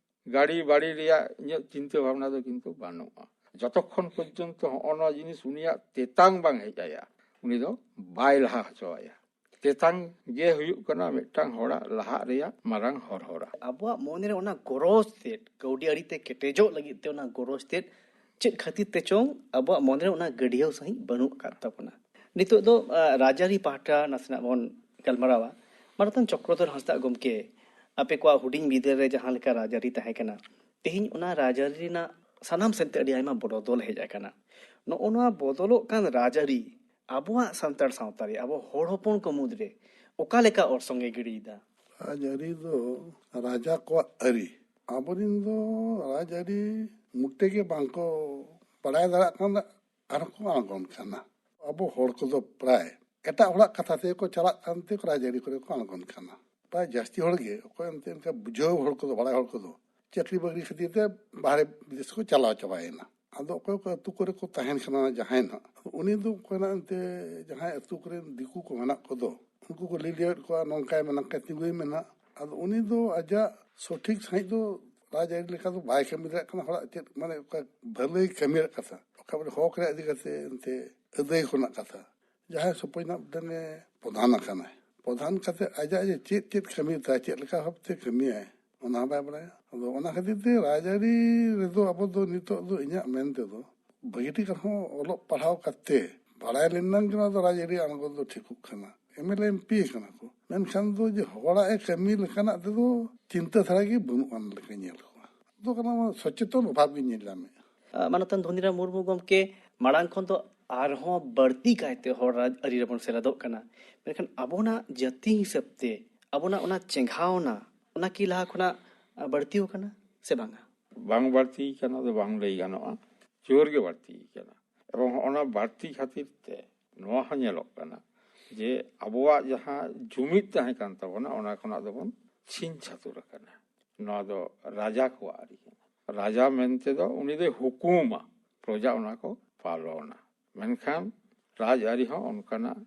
ᱜᱟᱹᱲᱤ ᱵᱟᱹᱲᱤ ᱨᱮᱭᱟᱜ ᱤᱧᱟᱹᱜ ᱪᱤᱱᱛᱟᱹ ᱵᱷᱟᱵᱽᱱᱟ ᱫᱚ ᱠᱤᱱᱛᱩ ᱵᱟᱹᱱᱩᱜᱼᱟ᱾ ᱡᱚᱛᱚᱠᱷᱚᱱ ᱯᱚᱨᱡᱚᱱᱛᱚ ᱦᱚᱸᱜᱼᱚ ᱱᱚᱣᱟ ᱡᱤᱱᱤᱥ ᱩᱱᱤᱭᱟᱜ ᱛᱮᱛᱟᱝ ᱵᱟᱝ ᱦᱮᱡ ᱟᱭᱟ, ᱩᱱᱤ ᱫᱚ ᱵᱟᱭ ᱞᱟᱦᱟ ᱦᱚᱪᱚ ᱟᱭᱟ᱾ ᱛᱮᱛᱟᱝ ᱜᱮ ᱦᱩᱭᱩᱜ ᱠᱟᱱᱟ ᱢᱤᱫᱴᱟᱝ ᱦᱚᱲᱟᱜ ᱞᱟᱦᱟᱜ ᱨᱮᱭᱟᱜ ᱢᱟᱨᱟᱝ ᱦᱚᱨ ᱦᱚᱨᱟ᱾ ᱟᱵᱚᱣᱟᱜ ᱢᱚᱱᱮᱨᱮ ᱚᱱᱟ ᱜᱚᱨᱚᱡᱽ ᱛᱮᱫ, ᱠᱟᱹᱣᱰᱤ ᱟᱹᱨᱤᱛᱮ ᱠᱮᱴᱮᱡᱚᱜ ᱞᱟᱹᱜᱤᱫ ᱛᱮ ᱚᱱᱟ ᱜᱚᱨᱚᱡᱽ ᱛᱮᱫ, ᱪᱮᱫ ᱠᱷᱟᱹᱛᱤᱨ ᱛᱮ ᱪᱚᱝ ᱟᱵᱚᱣᱟᱜ ᱢᱚᱱᱮᱨᱮ ᱚᱱᱟ ᱜᱟᱹᱰᱭᱟᱹᱣ ᱥᱟᱺᱦᱤᱡ ᱵᱟᱹᱱᱩᱜ ᱟᱠᱟᱫ ᱛᱟᱵᱚᱱᱟ᱾ ᱱᱤᱛᱚᱜ ᱫᱚ, ᱟ, ᱨᱟᱡᱽᱟᱹᱨᱤ ᱯᱟᱦᱴᱟ ᱱᱟᱥᱮᱱᱟᱜ ᱵᱚᱱ ᱜᱟᱞᱢᱟᱨᱟᱣᱟ᱾ ᱢᱟᱱᱚᱛᱟᱱ ᱪᱚᱠᱨᱚᱫᱷᱚᱨ ᱦᱟᱸᱥᱫᱟᱜ ᱜᱚᱢᱠᱮ, ᱟᱯᱮ ᱠᱚᱣᱟᱜ ᱦᱩᱰᱤᱧ ᱵᱤᱫᱟᱹᱞ ᱨᱮ ᱡᱟᱦᱟᱸ ᱞᱮᱠᱟ ᱨᱟᱡᱽᱟᱹᱨᱤ ᱛᱟᱦᱮᱸ ᱠᱟᱱᱟ, ᱛᱮᱦᱮᱧ ᱚᱱᱟ ᱨᱟᱡᱽᱟᱹᱨᱤ ᱨᱮᱱᱟᱜ ᱥᱟᱱᱟᱢ ᱥᱮᱫ ᱛᱮ ᱟᱹᱰᱤ ᱟᱭᱢᱟ ᱵᱚᱫᱚᱞ ᱦᱮᱡ ᱟᱠᱟᱱᱟ᱾ ᱱᱚᱜᱼᱚ ᱱᱚᱣᱟ ᱵᱚᱫᱚᱞᱚᱜ ᱠᱟᱱ ᱨᱟᱡᱽᱟᱹᱨᱤ ᱟᱵᱚᱣᱟᱜ ᱥᱟᱱᱛᱟᱲ ᱥᱟᱶᱛᱟ ᱨᱮ, ᱟᱵᱚ ᱦᱚᱲ ᱦᱚᱯᱚᱱ ᱠᱚ ᱢᱩᱫᱽᱨᱮ ᱚᱠᱟ ᱞᱮᱠᱟ ᱚᱨᱥᱚᱝ ᱮ ᱜᱤᱰᱤᱭᱮᱫᱟ? ᱨᱟᱡᱽᱟᱹᱨᱤ ᱫᱚ ᱨᱟᱡᱟ ᱠᱚᱣᱟᱜ ᱟᱹᱨᱤ᱾ ᱟᱵᱚᱨᱮᱱ ᱫᱚ ᱨᱟᱡᱽᱟᱹᱨᱤ ᱢᱚᱴᱮ ᱜᱮ ᱵᱟᱝᱠᱚ ᱵᱟᱲᱟᱭ ᱫᱟᱲᱮᱭᱟᱜ ᱠᱟᱱᱟ, ᱟᱨᱦᱚᱸ ᱠᱚ ᱟᱬᱜᱚᱱ ᱠᱟᱱᱟ᱾ ᱟᱵᱚ ᱦᱚᱲ ᱠᱚᱫᱚ ᱯᱨᱟᱭ ᱮᱴᱟᱜ ᱦᱚᱲᱟᱜ ᱠᱟᱛᱷᱟ ᱛᱮᱜᱮ ᱠᱚ ᱪᱟᱞᱟᱜ ᱠᱟᱱᱛᱮ ᱨᱟᱡᱽᱟᱹᱨᱤ ᱠᱚᱨᱮ ᱠᱚ ᱟᱬᱜᱚᱱ ᱠᱟᱱᱟ᱾ ᱯᱨᱟᱭ ᱡᱟᱹᱥᱛᱤ ᱦᱚᱲ ᱜᱮ, ᱚᱠᱚᱭ ᱮᱱᱛᱮ ᱚᱱᱠᱟ ᱵᱩᱡᱷᱟᱹᱣ ᱦᱚᱲ ᱠᱚᱫᱚ, ᱵᱟᱲᱟᱭ ᱦᱚᱲ ᱠᱚᱫᱚ ᱪᱟᱹᱠᱨᱤ ᱵᱟᱹᱠᱨᱤ ᱠᱷᱟᱹᱛᱤᱨ ᱛᱮ ᱵᱟᱦᱨᱮ ᱵᱤᱫᱮᱥ ᱠᱚ ᱪᱟᱞᱟᱣ ᱪᱟᱵᱟᱭᱮᱱᱟ᱾ ᱟᱫᱚ ᱚᱠᱚᱭ ᱠᱚ ᱟᱹᱛᱩ ᱠᱚᱨᱮ ᱠᱚ ᱛᱟᱦᱮᱱ ᱠᱟᱱᱟ ᱡᱟᱦᱟᱸᱭ ᱱᱟᱜ, ᱩᱱᱤ ᱫᱚ ᱚᱠᱚᱭ ᱱᱟᱜ ᱮᱱᱛᱮ ᱡᱟᱦᱟᱸᱭ ᱟᱹᱛᱩ ᱠᱚᱨᱮᱱ ᱫᱤᱠᱩ ᱠᱚ ᱢᱮᱱᱟᱜ ᱠᱚᱫᱚ, ᱩᱱᱠᱩ ᱠᱚ ᱞᱟᱹᱭ ᱞᱟᱹᱭᱮᱫ ᱠᱚᱣᱟ ᱱᱚᱝᱠᱟᱭ ᱢᱮ, ᱱᱚᱝᱠᱟᱭ ᱛᱤᱸᱜᱩᱭ ᱢᱮ ᱱᱟᱜ᱾ ᱟᱫᱚ ᱩᱱᱤ ᱫᱚ ᱟᱡᱟᱜ ᱥᱚᱴᱷᱤᱠ ᱥᱟᱺᱦᱤᱡ ᱫᱚ ᱨᱟᱡᱽᱟᱹᱨᱤ ᱞᱮᱠᱟ ᱫᱚ ᱵᱟᱭ ᱠᱟᱹᱢᱤ ᱫᱟᱲᱮᱭᱟᱜ ᱠᱟᱱᱟ᱾ ᱦᱚᱲᱟᱜ ᱪᱮᱫ ᱢᱟᱱᱮ ᱚᱠᱟ ᱵᱷᱟᱹᱞᱟᱹᱭ ᱠᱟᱹᱢᱤ ᱨᱮᱭᱟᱜ ᱠᱟᱛᱷᱟ, ᱚᱠᱟ ᱵᱚᱞᱮ ᱦᱚᱠ ᱨᱮᱭᱟᱜ ᱤᱫᱤ ᱠᱟᱛᱮ ᱮᱱᱛᱮ ᱟᱹᱫᱟᱹᱭ ᱠᱚᱨᱮᱱᱟᱜ ᱠᱟᱛᱷᱟ, ᱡᱟᱦᱟᱸᱭ ᱥᱚᱯᱚᱡ ᱱᱟᱜ ᱢᱤᱫᱴᱮᱱᱮ ᱯᱨᱚᱫᱷᱟᱱ ᱟᱠᱟᱱᱟᱭ, ᱯᱨᱚᱫᱷᱟᱱ ᱠᱟᱛᱮ ᱟᱡᱟᱜ ᱡᱮ ᱪᱮᱫ ᱪᱮᱫ ᱠᱟᱹᱢᱤ ᱛᱟᱭ, ᱪᱮᱫ ᱞᱮᱠᱟ ᱵᱷᱟᱵᱛᱮ ᱠᱟᱹᱢᱤᱭᱟᱭ, ᱚᱱᱟ ᱦᱚᱸ ᱵᱟᱭ ᱵᱟᱲᱟᱭᱟ᱾ ᱟᱫᱚ ᱚᱱᱟ ᱠᱷᱟᱹᱛᱤᱨ ᱛᱮ ᱨᱟᱡᱽᱟᱹᱨᱤ ᱨᱮᱫᱚ ᱟᱵᱚ ᱫᱚ ᱱᱤᱛᱚᱜ ᱫᱚ ᱤᱧᱟᱹᱜ ᱢᱮᱱ ᱛᱮᱫᱚ ᱵᱷᱟᱹᱜᱤ ᱴᱷᱤᱠ ᱟᱨᱦᱚᱸ ᱚᱞᱚᱜ ᱯᱟᱲᱦᱟᱣ ᱠᱟᱛᱮ ᱵᱟᱲᱟᱭ ᱞᱮᱱᱟᱝ ᱜᱮ ᱱᱚᱣᱟ ᱫᱚ ᱨᱟᱡᱽᱟᱹᱨᱤ ᱟᱬᱜᱚ ᱫᱚ ᱴᱷᱤᱠᱚᱜ ᱠᱟᱱᱟ᱾ M L A M P ᱠᱟᱱᱟ ᱠᱚ, ᱢᱮᱱᱠᱷᱟᱱ ᱫᱚ ᱡᱮ ᱦᱚᱲᱟᱜ ᱮ ᱠᱟᱹᱢᱤ ᱞᱮᱠᱟᱱᱟᱜ ᱛᱮᱫᱚ ᱪᱤᱱᱛᱟᱹ ᱫᱷᱟᱨᱟ ᱜᱮ ᱵᱟᱹᱱᱩᱜ ᱟᱱ ᱞᱮᱠᱟᱧ ᱧᱮᱞ ᱠᱚᱣᱟ᱾ ᱫᱚ ᱠᱟᱱᱟ ᱥᱚᱪᱮᱛᱚᱱ ᱚᱵᱷᱟᱵᱽ ᱜᱤᱧ ᱧᱮᱞ ᱧᱟᱢᱮᱫᱼᱟ᱾ ᱢᱟᱱᱚᱛᱟᱱ ᱫᱷᱚᱱᱤᱨᱟᱢ ᱢᱩᱨᱢᱩ ᱜᱚᱢᱠᱮ, ᱢᱟᱲᱟᱝ ᱠᱷᱚᱱ ᱫᱚ ᱟᱨᱦᱚᱸ ᱵᱟᱹᱲᱛᱤ ᱠᱟᱭᱛᱮ ᱦᱚᱲ ᱨᱟᱡᱽᱟᱹᱨᱤ ᱨᱮᱵᱚᱱ ᱥᱮᱞᱮᱫᱚᱜ ᱠᱟᱱᱟ, ᱢᱮᱱᱠᱷᱟᱱ ᱟᱵᱚᱱᱟᱜ ᱡᱟᱹᱛᱤ ᱦᱤᱥᱟᱹᱵ ᱛᱮ ᱟᱵᱚᱱᱟᱜ ᱚᱱᱟ ᱪᱮᱸᱜᱷᱟᱣᱱᱟ, ᱚᱱᱟ ᱠᱤ ᱞᱟᱦᱟ ᱠᱷᱚᱱᱟᱜ ᱵᱟᱹᱲᱛᱤ ᱟᱠᱟᱱᱟ ᱥᱮ ᱵᱟᱝᱟ? ᱵᱟᱝ ᱵᱟᱹᱲᱛᱤ ᱟᱠᱟᱱᱟ ᱫᱚ ᱵᱟᱝ ᱞᱟᱹᱭ ᱜᱟᱱᱚᱜᱼᱟ, ᱡᱳᱨ ᱜᱮ ᱵᱟᱹᱲᱛᱤ ᱟᱠᱟᱱᱟ᱾ ᱮᱵᱚᱝ ᱚᱱᱟ ᱵᱟᱹᱲᱛᱤ ᱠᱷᱟᱹᱛᱤᱨ ᱛᱮ ᱱᱚᱣᱟ ᱦᱚᱸ ᱧᱮᱞᱚᱜ ᱠᱟᱱᱟ ᱡᱮ ᱟᱵᱚᱣᱟᱜ ᱡᱟᱦᱟᱸ ᱡᱩᱢᱤᱫ ᱛᱟᱦᱮᱸ ᱠᱟᱱ ᱛᱟᱵᱚᱱᱟ, ᱚᱱᱟ ᱠᱷᱚᱱᱟᱜ ᱫᱚᱵᱚᱱ ᱪᱷᱤᱝ ᱪᱷᱟᱹᱛᱩᱨ ᱟᱠᱟᱱᱟ᱾ ᱱᱚᱣᱟ ᱫᱚ ᱨᱟᱡᱟ ᱠᱚᱣᱟᱜ ᱟᱹᱨᱤ ᱠᱟᱱᱟ᱾ ᱨᱟᱡᱟ ᱢᱮᱱᱛᱮ ᱫᱚ ᱩᱱᱤ ᱫᱚᱭ ᱦᱩᱠᱩᱢᱟ, ᱯᱨᱚᱡᱟ ᱚᱱᱟ ᱠᱚ ᱯᱟᱞᱚᱱᱟ᱾ ᱢᱮᱱᱠᱷᱟᱱ ᱨᱟᱡᱽᱟᱹᱨᱤ ᱦᱚᱸ ᱚᱱᱠᱟᱱᱟᱜ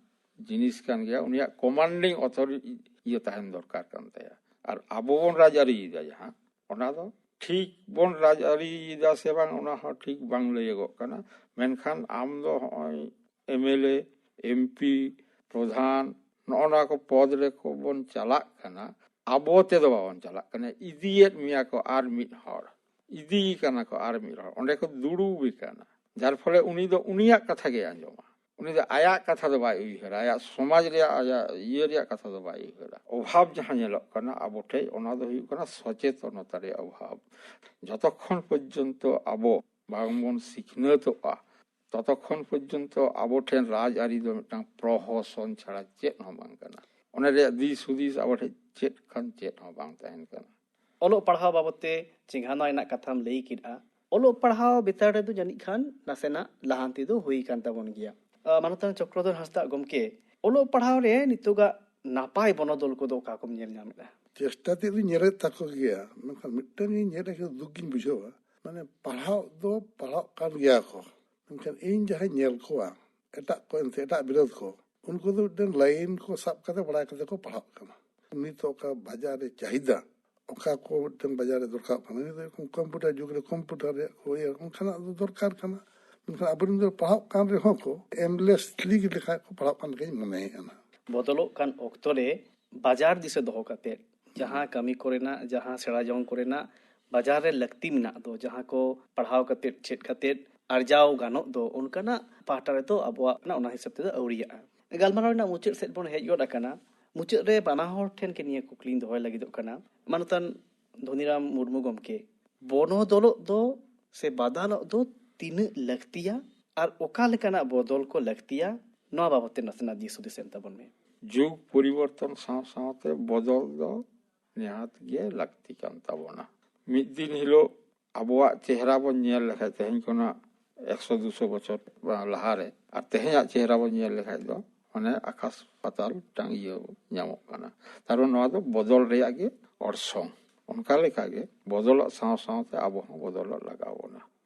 ᱡᱤᱱᱤᱥ ᱠᱟᱱ ᱜᱮᱭᱟ, ᱩᱱᱤᱭᱟᱜ ᱠᱚᱢᱟᱱᱰᱤᱝ ᱚᱛᱷᱚᱨᱤᱴᱤ ᱤᱭᱟᱹ ᱛᱟᱦᱮᱱ ᱫᱚᱨᱠᱟᱨ ᱠᱟᱱ ᱛᱟᱭᱟ᱾ ᱟᱨ ᱟᱵᱚ ᱵᱚᱱ ᱨᱟᱡᱽᱟᱹᱨᱤᱭᱮᱫᱟ ᱡᱟᱦᱟᱸ, ᱚᱱᱟ ᱫᱚ ᱴᱷᱤᱠ ᱵᱚᱱ ᱨᱟᱡᱽᱟᱹᱨᱤᱭᱮᱫᱟ ᱥᱮ ᱵᱟᱝ, ᱚᱱᱟ ᱦᱚᱸ ᱴᱷᱤᱠ ᱵᱟᱝ ᱞᱟᱹᱭᱟᱹᱜᱚᱜ ᱠᱟᱱᱟ᱾ ᱢᱮᱱᱠᱷᱟᱱ ᱟᱢ ᱫᱚ ᱦᱚᱸᱜᱼᱚᱭ M L A, M P, ᱯᱨᱚᱫᱷᱟᱱ, ᱱᱚᱜᱼᱚ ᱱᱚᱣᱟ ᱠᱚ ᱯᱚᱫᱽ ᱨᱮᱠᱚ ᱵᱚᱱ ᱪᱟᱞᱟᱜ ᱠᱟᱱᱟ᱾ ᱟᱵᱚ ᱛᱮᱫᱚ ᱵᱟᱵᱚᱱ ᱪᱟᱞᱟᱜ ᱠᱟᱱᱟ, ᱤᱫᱤᱭᱮᱫ ᱢᱮᱭᱟ ᱠᱚ ᱟᱨ ᱢᱤᱫ ᱦᱚᱲ, ᱤᱫᱤᱭᱮ ᱠᱟᱱᱟ ᱠᱚ ᱟᱨ ᱢᱤᱫ ᱦᱚᱲ, ᱚᱸᱰᱮ ᱠᱚ ᱫᱩᱲᱩᱵᱮ ᱠᱟᱱᱟ᱾ ᱡᱟᱨ ᱯᱷᱚᱞᱮ ᱩᱱᱤ ᱫᱚ ᱩᱱᱤᱭᱟᱜ ᱠᱟᱛᱷᱟ ᱜᱮᱭ ᱟᱸᱡᱚᱢᱟ, ᱩᱱᱤ ᱫᱚ ᱟᱭᱟᱜ ᱠᱟᱛᱷᱟ ᱫᱚ ᱵᱟᱭ ᱩᱭᱦᱟᱹᱨᱟ, ᱟᱭᱟᱜ ᱥᱚᱢᱟᱡᱽ ᱨᱮᱭᱟᱜ, ᱟᱭᱟᱜ ᱤᱭᱟᱹ ᱨᱮᱭᱟᱜ ᱠᱟᱛᱷᱟ ᱫᱚ ᱵᱟᱭ ᱩᱭᱦᱟᱹᱨᱟ᱾ ᱚᱵᱷᱟᱵᱽ ᱡᱟᱦᱟᱸ ᱧᱮᱞᱚᱜ ᱠᱟᱱᱟ ᱟᱵᱚ ᱴᱷᱮᱡ, ᱚᱱᱟ ᱫᱚ ᱦᱩᱭᱩᱜ ᱠᱟᱱᱟ ᱥᱚᱪᱮᱛᱚᱱᱚᱛᱟ ᱨᱮᱭᱟᱜ ᱚᱵᱷᱟᱵᱽ᱾ ᱡᱚᱛᱚᱠᱷᱚᱱ ᱯᱚᱨᱡᱚᱱᱛᱚ ᱟᱵᱚ ᱵᱟᱝᱵᱚᱱ ᱥᱤᱠᱷᱱᱟᱹᱛᱚᱜᱼᱟ, ᱛᱚᱛᱚᱠᱷᱚᱱ ᱯᱚᱨᱡᱚᱱᱛᱚ ᱟᱵᱚ ᱴᱷᱮᱱ ᱨᱟᱡᱽᱟᱹᱨᱤ ᱫᱚ ᱢᱤᱫᱴᱟᱝ ᱯᱨᱚᱦᱚᱥᱚᱱ ᱪᱷᱟᱲᱟ ᱪᱮᱫ ᱦᱚᱸ ᱵᱟᱝ ᱠᱟᱱᱟ᱾ ᱚᱱᱟ ᱨᱮᱭᱟᱜ ᱫᱤᱥ ᱦᱩᱫᱤᱥ ᱟᱵᱚ ᱴᱷᱮᱱ ᱪᱮᱫ ᱠᱷᱟᱱ ᱪᱮᱫ ᱦᱚᱸ ᱵᱟᱝ ᱛᱟᱦᱮᱱ ᱠᱟᱱᱟ᱾ ᱚᱞᱚᱜ ᱯᱟᱲᱦᱟᱣ ᱵᱟᱵᱚᱫ ᱛᱮ ᱪᱮᱸᱜᱷᱟᱣᱱᱟ ᱨᱮᱱᱟᱜ ᱠᱟᱛᱷᱟᱢ ᱞᱟᱹᱭ ᱠᱮᱫᱼᱟ᱾ ᱚᱞᱚᱜ ᱯᱟᱲᱦᱟᱣ ᱵᱮᱛᱟᱲ ᱨᱮᱫᱚ ᱡᱟᱹᱱᱤᱡ ᱠᱷᱟᱱ ᱱᱟᱥᱮᱱᱟᱜ ᱞᱟᱦᱟᱱᱛᱤ ᱫᱚ ᱦᱩᱭ ᱟᱠᱟᱱ ᱛᱟᱵᱚᱱ ᱜᱮᱭᱟ᱾ ᱟᱸ, ᱢᱟᱱᱚᱛᱟᱱ ᱪᱚᱠᱨᱚᱫᱷᱚᱨ ᱦᱟᱸᱥᱫᱟᱜ ᱜᱚᱢᱠᱮ, ᱚᱞᱚᱜ ᱯᱟᱲᱦᱟᱣ ᱨᱮ ᱱᱤᱛᱚᱜᱟᱜ ᱱᱟᱯᱟᱭ ᱵᱚᱱᱚᱫᱚᱞ ᱠᱚᱫᱚ ᱚᱠᱟ ᱠᱚᱢ ᱧᱮᱞ ᱧᱟᱢᱮᱫᱼᱟ? ᱪᱮᱥᱴᱟ ᱛᱮᱫ ᱫᱚᱧ ᱧᱮᱞᱮᱫ ᱛᱟᱠᱚ ᱜᱮᱭᱟ, ᱢᱮᱱᱠᱷᱟᱱ ᱢᱤᱫᱴᱟᱝ ᱜᱤᱧ ᱧᱮᱞ ᱮᱫ ᱫᱩᱠ ᱜᱤᱧ ᱵᱩᱡᱷᱟᱹᱣᱟ, ᱢᱟᱱᱮ ᱯᱟᱲᱦᱟᱣ ᱫᱚ ᱯᱟᱲᱦᱟᱜ ᱠᱟᱱ ᱜᱮᱭᱟ ᱠᱚ, ᱢᱮᱱᱠᱷᱟᱱ ᱤᱧ ᱡᱟᱦᱟᱸᱧ ᱧᱮᱞ ᱠᱚᱣᱟ ᱮᱴᱟᱜ ᱠᱚ, ᱮᱱᱛᱮ ᱮᱴᱟᱜ ᱵᱤᱨᱳᱫᱷ ᱠᱚ, ᱩᱱᱠᱩ ᱫᱚ ᱢᱤᱫᱴᱮᱱ ᱞᱟᱭᱤᱱ ᱠᱚ ᱥᱟᱵ ᱠᱟᱛᱮ ᱵᱟᱲᱟᱭ ᱠᱟᱛᱮ ᱠᱚ ᱯᱟᱲᱦᱟᱜ ᱠᱟᱱᱟ᱾ ᱱᱤᱛᱚᱜ ᱚᱠᱟ ᱵᱟᱡᱟᱨ ᱨᱮ ᱪᱟᱦᱤᱫᱟ, ᱚᱠᱟ ᱠᱚ ᱢᱤᱫᱴᱮᱱ ᱵᱟᱡᱟᱨ ᱨᱮ ᱫᱚᱨᱠᱟᱨᱚᱜ ᱠᱟᱱᱟ, ᱱᱤᱛᱚᱜ ᱠᱚᱢᱯᱤᱭᱩᱴᱟᱨ ᱡᱩᱜᱽ ᱨᱮ ᱠᱚᱢᱯᱤᱭᱩᱴᱟᱨ ᱨᱮᱭᱟᱜ ᱠᱚ ᱤᱭᱟᱹ, ᱚᱱᱠᱟᱱᱟᱜ ᱫᱚ ᱫᱚᱨᱠᱟᱨ ᱠᱟᱱᱟ᱾ ᱢᱮᱱᱠᱷᱟᱱ ᱟᱵᱚᱨᱮᱱ ᱫᱚ ᱯᱟᱲᱦᱟᱜ ᱠᱟᱱ ᱨᱮᱦᱚᱸ ᱠᱚ ᱮᱢᱞᱮᱥᱞᱤ ᱞᱮᱠᱟ ᱠᱚ ᱯᱟᱲᱦᱟᱜ ᱠᱟᱱ ᱞᱮᱠᱟᱧ ᱢᱚᱱᱮᱭᱮᱫᱼᱟ ᱱᱟᱜ᱾ ᱵᱚᱫᱚᱞᱚᱜ ᱠᱟᱱ ᱚᱠᱛᱚ ᱨᱮ ᱵᱟᱡᱟᱨ ᱫᱤᱥᱟᱹ ᱫᱚᱦᱚ ᱠᱟᱛᱮ ᱡᱟᱦᱟᱸ ᱠᱟᱹᱢᱤ ᱠᱚᱨᱮᱱᱟᱜ, ᱡᱟᱦᱟᱸ ᱥᱮᱬᱟ ᱡᱚᱝ ᱠᱚᱨᱮᱱᱟᱜ ᱵᱟᱡᱟᱨ ᱨᱮ ᱞᱟᱹᱠᱛᱤ ᱢᱮᱱᱟᱜ ᱫᱚ, ᱡᱟᱦᱟᱸ ᱠᱚ ᱯᱟᱲᱦᱟᱣ ᱠᱟᱛᱮᱫ, ᱪᱮᱫ ᱠᱟᱛᱮᱫ ᱟᱨᱡᱟᱣ ᱜᱟᱱᱚᱜ ᱫᱚ, ᱚᱱᱠᱟᱱᱟᱜ ᱯᱟᱦᱴᱟ ᱨᱮᱫᱚ ᱟᱵᱚᱣᱟᱜ ᱚᱱᱟ ᱦᱤᱥᱟᱹᱵ ᱛᱮᱫᱚ ᱟᱹᱣᱨᱤᱭᱟᱜᱼᱟ᱾ ᱜᱟᱞᱢᱟᱨᱟᱣ ᱨᱮᱱᱟᱜ ᱢᱩᱪᱟᱹᱫ ᱥᱮᱫ ᱵᱚᱱ ᱦᱮᱡ ᱜᱚᱫ ᱟᱠᱟᱱᱟ᱾ ᱢᱩᱪᱟᱹᱫ ᱨᱮ ᱵᱟᱱᱟ ᱦᱚᱲ ᱴᱷᱮᱱ ᱜᱮ ᱱᱤᱭᱟᱹ ᱠᱩᱠᱞᱤᱧ ᱫᱚᱦᱚᱭ ᱞᱟᱹᱜᱤᱫᱚᱜ ᱠᱟᱱᱟ, ᱢᱟᱱᱚᱛᱟᱱ ᱫᱷᱚᱱᱤᱨᱟᱢ ᱢᱩᱨᱢᱩ ᱜᱚᱢᱠᱮ, ᱵᱚᱱᱚᱫᱚᱞᱚᱜ ᱫᱚ ᱥᱮ ᱵᱟᱫᱟᱞᱚᱜ ᱫᱚ ᱛᱤᱱᱟᱹᱜ ᱞᱟᱹᱠᱛᱤᱭᱟ ᱟᱨ ᱚᱠᱟ ᱞᱮᱠᱟᱱᱟᱜ ᱵᱚᱫᱚᱞ ᱠᱚ ᱞᱟᱹᱠᱛᱤᱭᱟ, ᱱᱚᱣᱟ ᱵᱟᱵᱚᱫ ᱛᱮ ᱱᱟᱥᱮᱱᱟᱜ ᱫᱤᱥ ᱦᱩᱫᱤᱥ ᱮᱢ ᱛᱟᱵᱚᱱ ᱢᱮ᱾ ᱡᱩᱜᱽ ᱯᱚᱨᱤᱵᱚᱨᱛᱚᱱ ᱥᱟᱶ ᱥᱟᱶᱛᱮ ᱵᱚᱫᱚᱞ ᱫᱚ ᱱᱤᱦᱟᱹᱛ ᱜᱮ ᱞᱟᱹᱠᱛᱤ ᱠᱟᱱ ᱛᱟᱵᱚᱱᱟ᱾ ᱢᱤᱫ ᱫᱤᱱ ᱦᱤᱞᱳᱜ ᱟᱵᱚᱣᱟᱜ ᱪᱮᱦᱨᱟ ᱵᱚᱱ ᱧᱮᱞ ᱞᱮᱠᱷᱟᱡ, ᱛᱮᱦᱮᱧ ᱠᱷᱚᱱᱟᱜ ᱮᱠᱥᱚ ᱫᱩᱥᱚ ᱵᱚᱪᱷᱚᱨ ᱞᱟᱦᱟᱨᱮ ᱟᱨ ᱛᱮᱦᱮᱧᱟᱜ ᱪᱮᱦᱨᱟ ᱵᱚᱱ ᱧᱮᱞ ᱞᱮᱠᱷᱟᱡ ᱫᱚ ᱢᱟᱱᱮ ᱟᱠᱟᱥ ᱯᱟᱛᱟᱞ ᱢᱤᱫᱴᱟᱝ ᱤᱭᱟᱹ ᱧᱟᱢᱚᱜ ᱠᱟᱱᱟ᱾ ᱠᱟᱨᱚᱱ ᱱᱚᱣᱟ ᱫᱚ ᱵᱚᱫᱚᱞ ᱨᱮᱭᱟᱜ ᱜᱮ ᱚᱨᱥᱚᱝ᱾ ᱚᱱᱠᱟ ᱞᱮᱠᱟᱜᱮ ᱵᱚᱫᱚᱞᱚᱜ ᱥᱟᱶ ᱥᱟᱶᱛᱮ ᱟᱵᱚ ᱦᱚᱸ ᱵᱚᱫᱚᱞᱚᱜ ᱞᱟᱜᱟᱣ ᱵᱚᱱᱟ᱾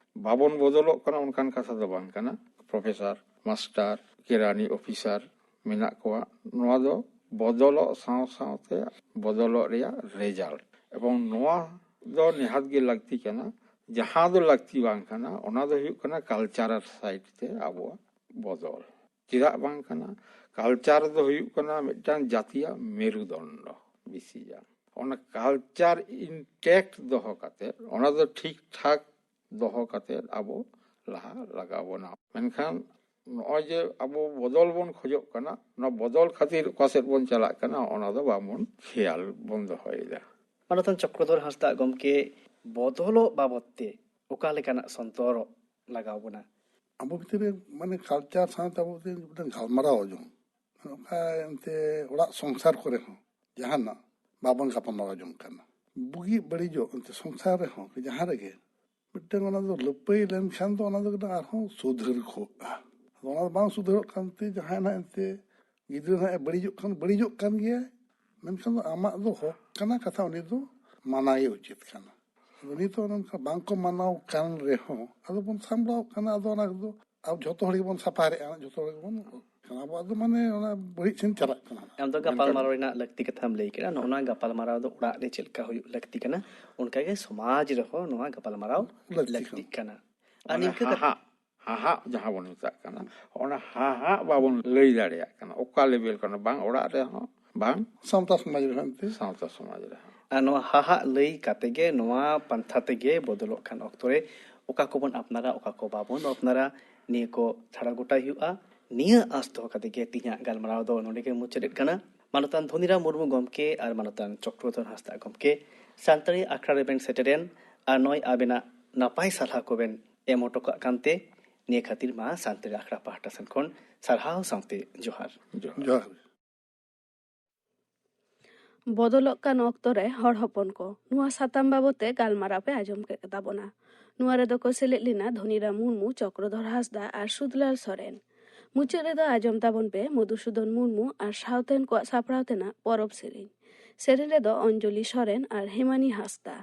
ᱵᱟᱵᱚᱱ ᱵᱚᱫᱚᱞᱚᱜ ᱠᱟᱱᱟ ᱚᱱᱠᱟᱱ ᱠᱟᱛᱷᱟ ᱫᱚ ᱵᱟᱝ ᱠᱟᱱᱟ᱾ ᱯᱨᱚᱯᱷᱮᱥᱟᱨ, ᱢᱟᱥᱴᱟᱨ, ᱠᱮᱨᱟᱱᱤ ᱚᱯᱷᱤᱥᱟᱨ ᱢᱮᱱᱟᱜ ᱠᱚᱣᱟ᱾ ᱱᱚᱣᱟ ᱫᱚ ᱵᱚᱫᱚᱞᱚᱜ ᱥᱟᱶ ᱥᱟᱶᱛᱮ ᱵᱚᱫᱚᱞᱚᱜ ᱨᱮᱭᱟᱜ ᱨᱮᱡᱟᱞᱴ, ᱮᱵᱚᱝ ᱱᱚᱣᱟ ᱫᱚ ᱱᱤᱦᱟᱹᱛ ᱜᱮ ᱞᱟᱹᱠᱛᱤ ᱠᱟᱱᱟ᱾ ᱡᱟᱦᱟᱸ ᱫᱚ ᱞᱟᱹᱠᱛᱤ ᱵᱟᱝ ᱠᱟᱱᱟ, ᱚᱱᱟ ᱫᱚ ᱦᱩᱭᱩᱜ ᱠᱟᱱᱟ ᱠᱟᱞᱪᱟᱨᱟᱞ ᱥᱟᱭᱤᱰ ᱛᱮ ᱟᱵᱚᱣᱟᱜ ᱵᱚᱫᱚᱞ᱾ ᱪᱮᱫᱟᱜ ᱵᱟᱝ ᱠᱟᱱᱟ? ᱠᱟᱞᱪᱟᱨ ᱫᱚ ᱦᱩᱭᱩᱜ ᱠᱟᱱᱟ ᱢᱤᱫᱴᱟᱝ ᱡᱟᱹᱛᱤᱭᱟᱜ ᱢᱮᱨᱩᱫᱚᱱᱰᱚ ᱵᱮᱥᱤ ᱜᱟᱱ᱾ ᱚᱱᱟ ᱠᱟᱞᱪᱟᱨ ᱤᱱᱴᱮᱠᱴ ᱫᱚᱦᱚ ᱠᱟᱛᱮ, ᱚᱱᱟ ᱫᱚ ᱴᱷᱤᱠ ᱴᱷᱟᱠ ᱫᱚᱦᱚ ᱠᱟᱛᱮ ᱟᱵᱚ ᱞᱟᱦᱟ ᱞᱟᱜᱟᱣ ᱵᱚᱱᱟ᱾ ᱢᱮᱱᱠᱷᱟᱱ ᱱᱚᱜᱼᱚᱭ ᱡᱮ ᱟᱵᱚ ᱵᱚᱫᱚᱞ ᱵᱚᱱ ᱠᱷᱚᱡᱚᱜ ᱠᱟᱱᱟ, ᱚᱱᱟ ᱵᱚᱫᱚᱞ ᱠᱷᱟᱹᱛᱤᱨ ᱚᱠᱟ ᱥᱮᱫ ᱵᱚᱱ ᱪᱟᱞᱟᱜ ᱠᱟᱱᱟ, ᱚᱱᱟ ᱫᱚ ᱵᱟᱝᱵᱚᱱ ᱠᱷᱮᱭᱟᱞ ᱵᱚᱱ ᱫᱚᱦᱚᱭᱮᱫᱟ᱾ ᱢᱟᱱᱚᱛᱟᱱ ᱪᱚᱠᱨᱚᱫᱷᱚᱨ ᱦᱟᱸᱥᱫᱟ ᱜᱚᱢᱠᱮ, ᱵᱚᱫᱚᱞᱚᱜ ᱵᱟᱵᱚᱫ ᱛᱮ ᱚᱠᱟ ᱞᱮᱠᱟᱱᱟᱜ ᱥᱚᱱᱛᱚᱨᱚᱜ ᱞᱟᱜᱟᱣ ᱵᱚᱱᱟ? ᱟᱵᱚ ᱵᱷᱤᱛᱤᱨ ᱨᱮ ᱢᱟᱱᱮ ᱠᱟᱞᱪᱟᱨ ᱥᱟᱶᱛᱮ ᱟᱵᱚ ᱵᱷᱤᱛᱤᱨ ᱨᱮ ᱢᱤᱫᱴᱟᱝ ᱜᱟᱞᱢᱟᱨᱟᱣ ᱡᱚᱝ, ᱚᱠᱟ ᱮᱱᱛᱮ ᱚᱲᱟᱜ ᱥᱚᱝᱥᱟᱨ ᱠᱚᱨᱮ ᱦᱚᱸ ᱡᱟᱦᱟᱱᱟᱜ ᱵᱟᱵᱚᱱ ᱜᱟᱯᱟᱞᱢᱟᱨᱟᱣ ᱡᱚᱝ ᱠᱟᱱᱟ᱾ ᱵᱩᱜᱤ ᱵᱟᱹᱲᱤᱡᱚᱜ ᱮᱱᱛᱮ ᱥᱚᱝᱥᱟᱨ ᱨᱮᱦᱚᱸ ᱡᱟᱦᱟᱸ ᱨᱮᱜᱮ ᱢᱤᱫᱴᱟᱝ ᱚᱱᱟ ᱫᱚ ᱞᱟᱹᱯᱟᱹᱭ ᱞᱮᱱᱠᱷᱟᱱ ᱫᱚ ᱚᱱᱟ ᱫᱚ ᱟᱨᱦᱚᱸ ᱥᱩᱫᱷᱟᱹᱨ ᱠᱚᱜᱼᱟ᱾ ᱟᱫᱚ ᱚᱱᱟ ᱫᱚ ᱵᱟᱝ ᱥᱩᱫᱷᱟᱹᱨᱚᱜ ᱠᱟᱱᱛᱮ ᱡᱟᱦᱟᱸᱭ ᱱᱟᱦᱟᱜ ᱮᱱᱛᱮ ᱜᱤᱫᱽᱨᱟᱹ ᱱᱟᱦᱟᱜ ᱮ ᱵᱟᱹᱲᱤᱡᱚᱜ ᱠᱷᱟᱱ ᱵᱟᱹᱲᱤᱡᱚᱜ ᱠᱟᱱ ᱜᱮᱭᱟᱭ, ᱢᱮᱱᱠᱷᱟᱱ ᱫᱚ ᱟᱢᱟᱜ ᱫᱚ ᱦᱚᱠ ᱠᱟᱱᱟ, ᱠᱟᱛᱷᱟ ᱩᱱᱤ ᱫᱚ ᱢᱟᱱᱟᱣ ᱜᱮ ᱩᱪᱤᱛ ᱠᱟᱱᱟ᱾ ᱟᱫᱚ ᱱᱤᱛᱚᱜ ᱚᱱᱮ ᱚᱱᱠᱟ ᱵᱟᱝ ᱠᱚ ᱢᱟᱱᱟᱣ ᱠᱟᱱ ᱨᱮᱦᱚᱸ ᱟᱫᱚ ᱵᱚᱱ ᱥᱟᱢᱵᱲᱟᱣ ᱠᱟᱱᱟ᱾ ᱟᱫᱚ ᱚᱱᱟ ᱠᱚᱫᱚ ᱟᱵᱚ ᱡᱷᱚᱛᱚ ᱦᱚᱲ ᱜᱮᱵᱚᱱ ᱥᱟᱯᱷᱟᱨᱮᱜᱼᱟ, ᱡᱷᱚᱛᱚ ᱦᱚᱲ ᱜᱮᱵᱚᱱ ᱠᱟᱱᱟ᱾ ᱟᱵᱚᱣᱟᱜ ᱫᱚ ᱢᱟᱱᱮ ᱚᱱᱟ ᱵᱟᱹᱲᱤᱡ ᱥᱮᱱ ᱪᱟᱞᱟᱜ ᱠᱟᱱᱟ᱾ ᱟᱢ ᱫᱚ ᱢᱮᱱᱠᱷᱟᱱ ᱜᱟᱯᱟᱞᱢᱟᱨᱟᱣ ᱨᱮᱱᱟᱜ ᱞᱟᱹᱠᱛᱤ ᱠᱟᱛᱷᱟᱢ ᱞᱟᱹᱭ ᱠᱮᱫᱟ᱾ ᱱᱚᱜᱼᱚ ᱱᱚᱣᱟ ᱜᱟᱯᱟᱞᱢᱟᱨᱟᱣ ᱫᱚ ᱚᱲᱟᱜ ᱨᱮ ᱪᱮᱫ ᱞᱮᱠᱟ ᱦᱩᱭᱩᱜ ᱞᱟᱹᱠᱛᱤ ᱠᱟᱱᱟ, ᱚᱱᱠᱟᱜᱮ ᱥᱚᱢᱟᱡᱽ ᱨᱮᱦᱚᱸ ᱱᱚᱣᱟ ᱜᱟᱯᱟᱞᱢᱟᱨᱟᱣ ᱞᱟᱹᱠᱛᱤ ᱞᱟᱹᱠᱛᱤ ᱠᱟᱱᱟ᱾ ᱠᱟᱱᱟ᱾ ᱟᱨ ᱚᱱᱟ ᱱᱤᱝᱠᱟᱹ ᱠᱟᱛᱮ ᱦᱟᱦᱟᱜ, ᱦᱟᱦᱟᱜ ᱡᱟᱦᱟᱸ ᱵᱚᱱ ᱢᱮᱛᱟᱜ ᱠᱟᱱᱟ, ᱚᱱᱟ ᱦᱟᱦᱟᱜ ᱵᱟᱵᱚᱱ ᱞᱟᱹᱭ ᱫᱟᱲᱮᱭᱟᱜ ᱠᱟᱱᱟ᱾ ᱚᱠᱟ ᱞᱮᱵᱮᱞ ᱠᱟᱱᱟ, ᱵᱟᱝ ᱚᱲᱟᱜ ᱨᱮᱦᱚᱸ ᱵᱟᱝ, ᱥᱟᱶᱛᱟ ᱥᱚᱢᱟᱡᱽ ᱨᱮᱦᱚᱸ ᱮᱱᱛᱮ᱾ ᱥᱟᱶᱛᱟ ᱥᱚᱢᱟᱡᱽ ᱨᱮᱦᱚᱸ᱾ ᱟᱨ ᱱᱚᱣᱟ ᱦᱟᱦᱟᱜ ᱞᱟᱹᱭ ᱠᱟᱛᱮ ᱜᱮ, ᱱᱚᱣᱟ ᱯᱟᱱᱛᱷᱟ ᱛᱮᱜᱮ ᱵᱚᱫᱚᱞᱚᱜ ᱠᱟᱱ ᱚᱠᱛᱚ ᱨᱮ ᱚᱠᱟ ᱠᱚᱵᱚᱱ ᱟᱯᱱᱟᱨᱟ, ᱚᱠᱟ ᱠᱚ ᱵᱟᱵᱚᱱ ᱟᱯᱱᱟᱨᱟ, ᱱᱤᱭᱟᱹ ᱠᱚ ᱪᱷᱟᱲᱟ ᱜᱚᱴᱟᱭ ᱦᱩᱭᱩᱜᱼᱟ᱾ ᱱᱤᱭᱟᱹ ᱟᱸᱥ ᱫᱚᱦᱚ ᱠᱟᱛᱮ ᱜᱮ ᱛᱮᱦᱮᱧᱟᱜ ᱜᱟᱞᱢᱟᱨᱟᱣ ᱫᱚ ᱱᱚᱰᱮ ᱜᱮ ᱢᱩᱪᱟᱹᱫ ᱮᱫ ᱠᱟᱱᱟ᱾ ᱢᱟᱱᱚᱛᱟᱱ ᱫᱷᱚᱱᱤᱨᱟᱢ ᱢᱩᱨᱢᱩ ᱜᱚᱢᱠᱮ ᱟᱨ ᱢᱟᱱᱚᱛᱟᱱ ᱪᱚᱠᱨᱚᱫᱷᱚᱨ ᱦᱟᱸᱥᱫᱟ ᱜᱚᱢᱠᱮ ᱥᱟᱱᱛᱟᱲᱤ ᱟᱠᱷᱲᱟ ᱨᱮᱵᱮᱱ ᱥᱮᱴᱮᱨᱮᱱ ᱟᱨ ᱱᱚᱜᱼᱚᱭ ᱟᱵᱮᱱᱟᱜ ᱱᱟᱯᱟᱭ ᱥᱟᱞᱦᱟ ᱠᱚᱵᱮᱱ ᱮᱢ ᱦᱚᱴᱚ ᱠᱟᱜ ᱠᱟᱱᱛᱮ, ᱱᱤᱭᱟᱹ ᱠᱷᱟᱹᱛᱤᱨ ᱢᱟ ᱥᱟᱱᱛᱟᱲᱤ ᱟᱠᱷᱲᱟ ᱯᱟᱦᱴᱟ ᱥᱮᱱ ᱠᱷᱚᱱ ᱥᱟᱨᱦᱟᱣ ᱥᱟᱶᱛᱮ ᱡᱚᱦᱟᱨ᱾ ᱡᱚᱦᱟᱨ᱾ ᱵᱚᱫᱚᱞᱚᱜ ᱠᱟᱱ ᱚᱠᱛᱚ ᱨᱮ ᱦᱚᱲ ᱦᱚᱯᱚᱱ ᱠᱚ, ᱱᱚᱣᱟ ᱥᱟᱛᱟᱢ ᱵᱟᱵᱚᱛ ᱛᱮ ᱜᱟᱞᱢᱟᱨᱟᱣ ᱯᱮ ᱟᱸᱡᱚᱢ ᱠᱮᱫ ᱛᱟᱵᱚᱱᱟ᱾ ᱱᱚᱣᱟ ᱨᱮᱫᱚ ᱠᱚ ᱥᱮᱞᱮᱫ ᱞᱮᱱᱟ ᱫᱷᱚᱱᱤᱨᱟᱢ ᱢᱩᱨᱢᱩ, ᱪᱚᱠᱨᱚᱫᱷᱚᱨ ᱦᱟᱸᱥᱫᱟ ᱟᱨ ᱥᱩᱫᱷᱞᱟᱞ ᱥᱚᱨᱮᱱ᱾ ᱢᱩᱪᱟᱹᱫ ᱨᱮᱫᱚ ᱟᱸᱡᱚᱢ ᱛᱟᱵᱚᱱ ᱯᱮ ᱢᱚᱫᱷᱩᱥᱩᱫᱚᱱ ᱢᱩᱨᱢᱩ ᱟᱨ ᱥᱟᱶᱛᱮᱱ ᱠᱚᱣᱟᱜ ᱥᱟᱯᱲᱟᱣ ᱛᱮᱱᱟᱜ ᱯᱚᱨᱚᱵᱽ ᱥᱮᱨᱮᱧ᱾ ᱥᱮᱨᱮᱧ ᱨᱮᱫᱚ ᱚᱧᱡᱚᱞᱤ ᱥᱚᱨᱮᱱ ᱟᱨ ᱦᱮᱢᱟᱱᱤ ᱦᱟᱸᱥᱫᱟ᱾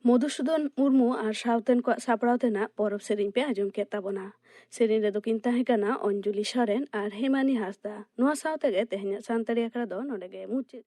ᱢᱚᱫᱷᱩᱥᱩᱫᱚᱱ ᱢᱩᱨᱢᱩ ᱟᱨ ᱥᱟᱶᱛᱮᱱ ᱠᱚᱣᱟᱜ ᱥᱟᱯᱲᱟᱣ ᱛᱮᱱᱟᱜ ᱯᱚᱨᱚᱵᱽ ᱥᱮᱨᱮᱧ ᱯᱮ ᱟᱸᱡᱚᱢ ᱠᱮᱫ ᱛᱟᱵᱚᱱᱟ᱾ ᱥᱮᱨᱮᱧ ᱨᱮᱫᱚ ᱠᱤᱱ ᱛᱟᱦᱮᱸ ᱠᱟᱱᱟ ᱚᱧᱡᱚᱞᱤ ᱥᱚᱨᱮᱱ ᱟᱨ ᱦᱮᱢᱟᱱᱤ ᱦᱟᱸᱥᱫᱟ᱾ ᱱᱚᱣᱟ ᱥᱟᱶ ᱛᱮᱜᱮ ᱛᱮᱦᱮᱧᱟᱜ ᱥᱟᱱᱛᱟᱲᱤ ᱟᱠᱷᱲᱟ ᱫᱚ ᱱᱚᱰᱮ ᱜᱮ ᱢᱩᱪᱟᱹᱫ᱾